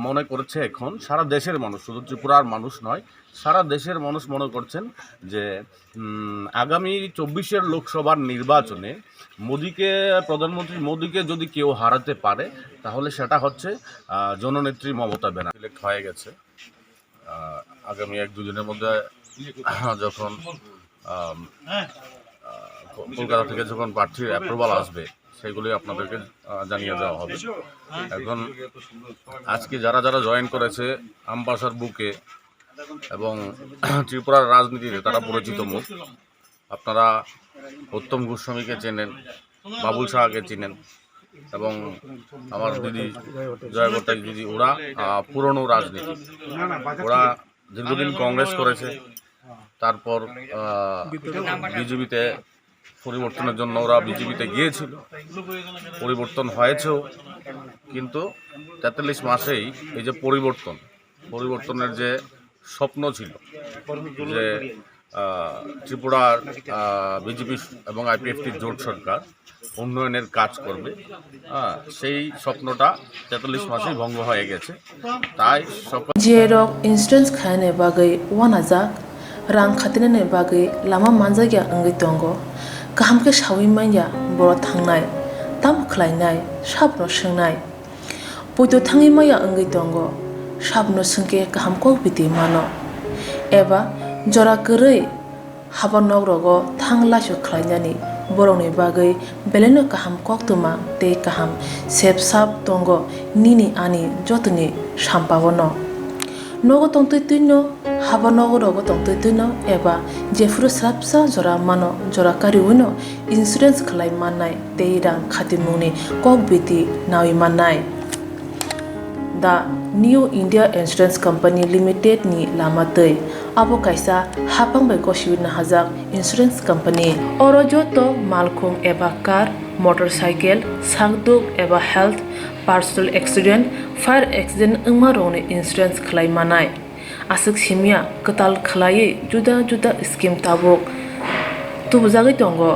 মনে করছে এখন, সারা দেশের মানুষ, শুধু ত্রিপুরার মানুষ নয়, সারা দেশের মানুষ মনে করছেন যে, উম, আগামী চব্বিশের লোকসভার নির্বাচনে মোদীকে, প্রধানমন্ত্রী মোদীকে যদি কেউ হারাতে পারে, তাহলে সেটা হচ্ছে, আহ, জননেত্রী মমতা ব্যানার্জি। সিলেক্ট হয়ে গেছে। আহ, আগামী এক দুদিনের মধ্যে যখন, আম, আহ, ক-, কলকাতা থেকে যখন প্রার্থীর অ্যাপ্রুভাল আসবে, সেগুলি আপনাদেরকে, আহ, জানিয়ে দেওয়া হবে। এখন আজকে যারা যারা জয়েন করেছে আমবাসার বুকে এবং ত্রিপুরার রাজনীতিতে, তারা পরিচিত মুখ। আপনারা উত্তম গোস্বামীকে চেনেন, বাবুল সাহাকে চেনেন এবং আমার দিদি জয়া গোটাই দিদি, ওরা আহ, পুরনো রাজনীতি, ওরা দীর্ঘদিন কংগ্রেস করেছে, তারপর বিজেপিতে পরিবর্তনের জন্য ওরা বিজেপিতে গিয়েছিল, পরিবর্তন হয়েছেও, কিন্তু তেতাল্লিশ মাসেই এই যে পরিবর্তন, পরিবর্তনের যে স্বপ্ন ছিল, যে আহ, ত্রিপুরার বিজেপি এবং আইপিএফটির জোট সরকার উন্নয়নের কাজ করবে, হ্যাঁ, সেই স্বপ্নটা তেতাল্লিশ মাসেই ভঙ্গ হয়ে গেছে। তাই সকল Je rok insurance khainani bagwi uanajak, rang khatinani bagwi lama manjakya wngwi tongo. Kaham khe saui manya boro thangnai, tamo khlainai, sabono swngnai. Poito thangwi maya wngwi tongo, sabono swngkhe kaham kok biti mano. Eba jora kwrwi haba nok rogo thang laisu khlainani borokni bagwi belaino kaham koktwma tei kaham sep sap tongo nini ani jotoni sampao no. Nogo tongtwi twino, haba nogo rogo tongtwi twino eba jephuru swrapsa jora mano jora kariwino insurance khlai mannai tei rang khatimungni kok biti naui mannai. The New India Insurance Company Limited ni lama twi. Abo kaisa hapang bai gosiwi nahajak insurance company. Oro joto malkhung eba car, motorcycle, sakduk eba health, personal accident, fire accident wngma rokni insurance khlai manai. Aswk simya kwtal khlaiwi juda juda scheme tabuk tubujagwi tongo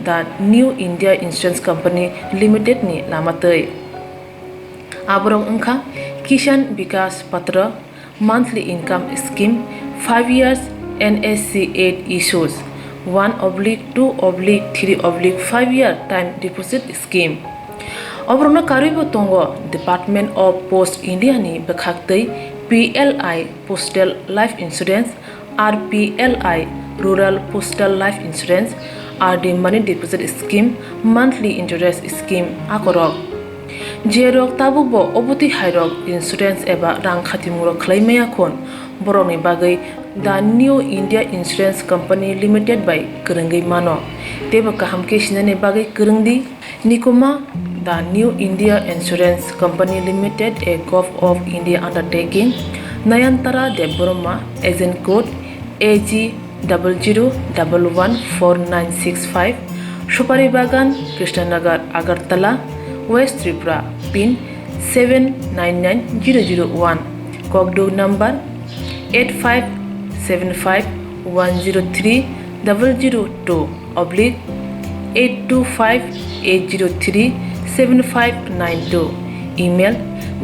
the New India Insurance Company Limited ni lama twi. Aborok wngkha Kisan Vikas Patra, monthly income scheme, five years N S C eight issues, one oblique two oblique three oblique five year time deposit scheme. Oborokno karwibo tongo Department of Post India ni bwkhaktwi P L I Postal Life Insurance, R P L I Rural Postal Life Insurance, R D Money Deposit Scheme, Monthly Interest Scheme akorok. Jerok tabukbo obotwi hairok insurance eba rang khatimung rok khlai maya khun, borokni bagwi The New India Insurance Company Limited bai kwrwngwi mano. Teibo kaham khe sinani bagwi kwrwng di. Nikuma, The New India Insurance Company Limited, a Gov of India undertaking, Nayantara Debbarma, agent code A G double zero double one four nine six five, Supari Bagan, Krishnanagar, Agartala, West Tripura, pin seven nine nine zero zero one, kokduk number eight five seven five one zero three double zero two oblique eight two five eight zero three seven five nine two, email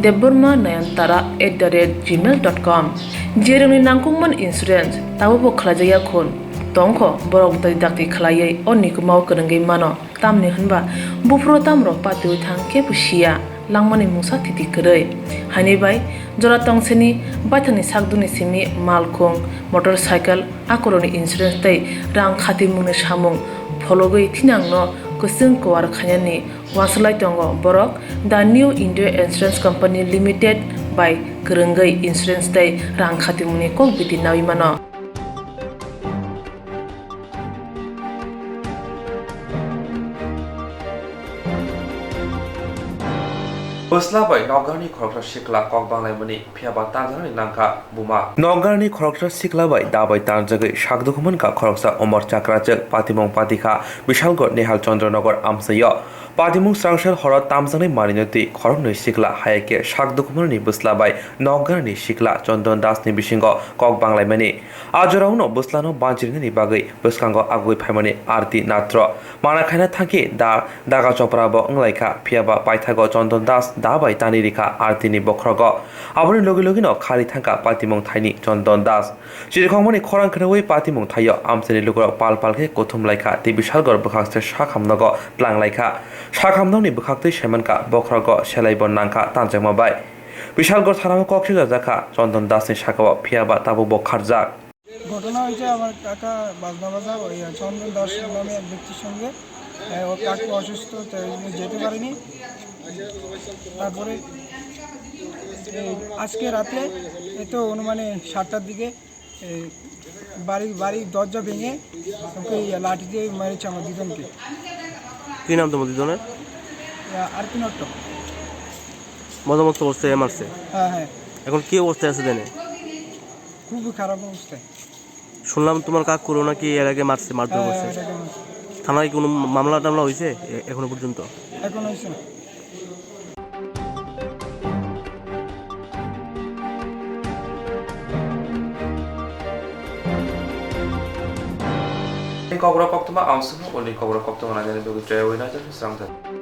debbarma nayantara at the rate gmail dot com. Jerokni nangkukmani insurance tabukbo khlaijakya khun tongkho, borok dakti dakti khlaiwi o nikumao kwrwngwi mano. Tamni hwnba buphuru tamrok patiwi thang kebo siya, langmani mungsa thiti kwrwi. Haini bai jora tongsini baithangni sakduni simi malkhung, motorcycle, akorokni insurance tei rang khatimungni samung phologwi thinangno kwchwng kwar khainani uansuk lai tongo borok. The New India Insurance Company Limited bai kwrwngwi insurance tei rang khatimungni kok biti naui mano. Bwsla bai nokgarni khoroksa sikla kok banglaimani, phiya ba tanjaknani nangkha buma. Nokgarni khoroksa sikla bai da bai tanjagwi sak dukhu mankha khoroksa Omor Chakrachwk, patimung patikha Bishalgarh Nehal Chandra Nagar amchaio. Patimung srangsel horo tamjaknai manwino twi khoroknwi sikla, haiya khe sak dukhu manani bwsla bai nokgarni sikla Chandan Das ni bisingo kok banglaimani. A jorao no bwslano banchirinani bagwi bwskango agwi phaimani Arti Natro. Mana khaina thangkhe da daga chopra bo wnglaikha, phiya ba paithago Chandan Das da bai tani rikha Arti ni bokhrogo. Aboni logi logi no khari thangkha patimung thaini Chandan Das. Chirikhokmani khorang khnaui patimung thaio amchaini lukurok pal pal khe kuthum laikha tei Bishalgarh bwkhakse sak hamnogo tlang laikha. Sak hamnokni bwkhaktwi saimankha bokhrogo selaibo nangkha tanjakma bai. Bishalgarh thanao kok sijajakha Chandan Dasni sakao, phiya ba tabukbo kharjak. ঘটনা হয়েছে আমার কাকা বাজনা বাজা ওই চন্দন দাস নামে এক ব্যক্তির সঙ্গে। আহ, ও কাকু অসুস্থ, তো এই জন্য যেতে পারেনি। তারপরে এই আজকে রাতে, এ তো অনুমানে সাতটার দিকে এই বাড়ি, বাড়ির দরজা ভেঙে ওকে ইয়ে লাঠি দিয়ে মেরেছে আমার দুজনকে। কি নাম তোমার দুজনের? ইয়া, আর কি নট্ট। মজামস্ত অবস্থায় মারছে? হ্যাঁ, হ্যাঁ। এখন কি অবস্থায় আছে দেনে? খুবই খারাপ অবস্থায়। শুনলাম তোমার কাকুরও নাকি এর আগে মারছে, মারধর হ্যাঁ, করছে। এর আগে মারছে। থানায় কোনো মামলা টামলা হয়েছে এ-, এখনো পর্যন্ত? এখন হয়েছে না। Ni kok rok koktwma ang swngo, uni kok rok koktwma nai nai bagwi tei wi nai jani srang thai.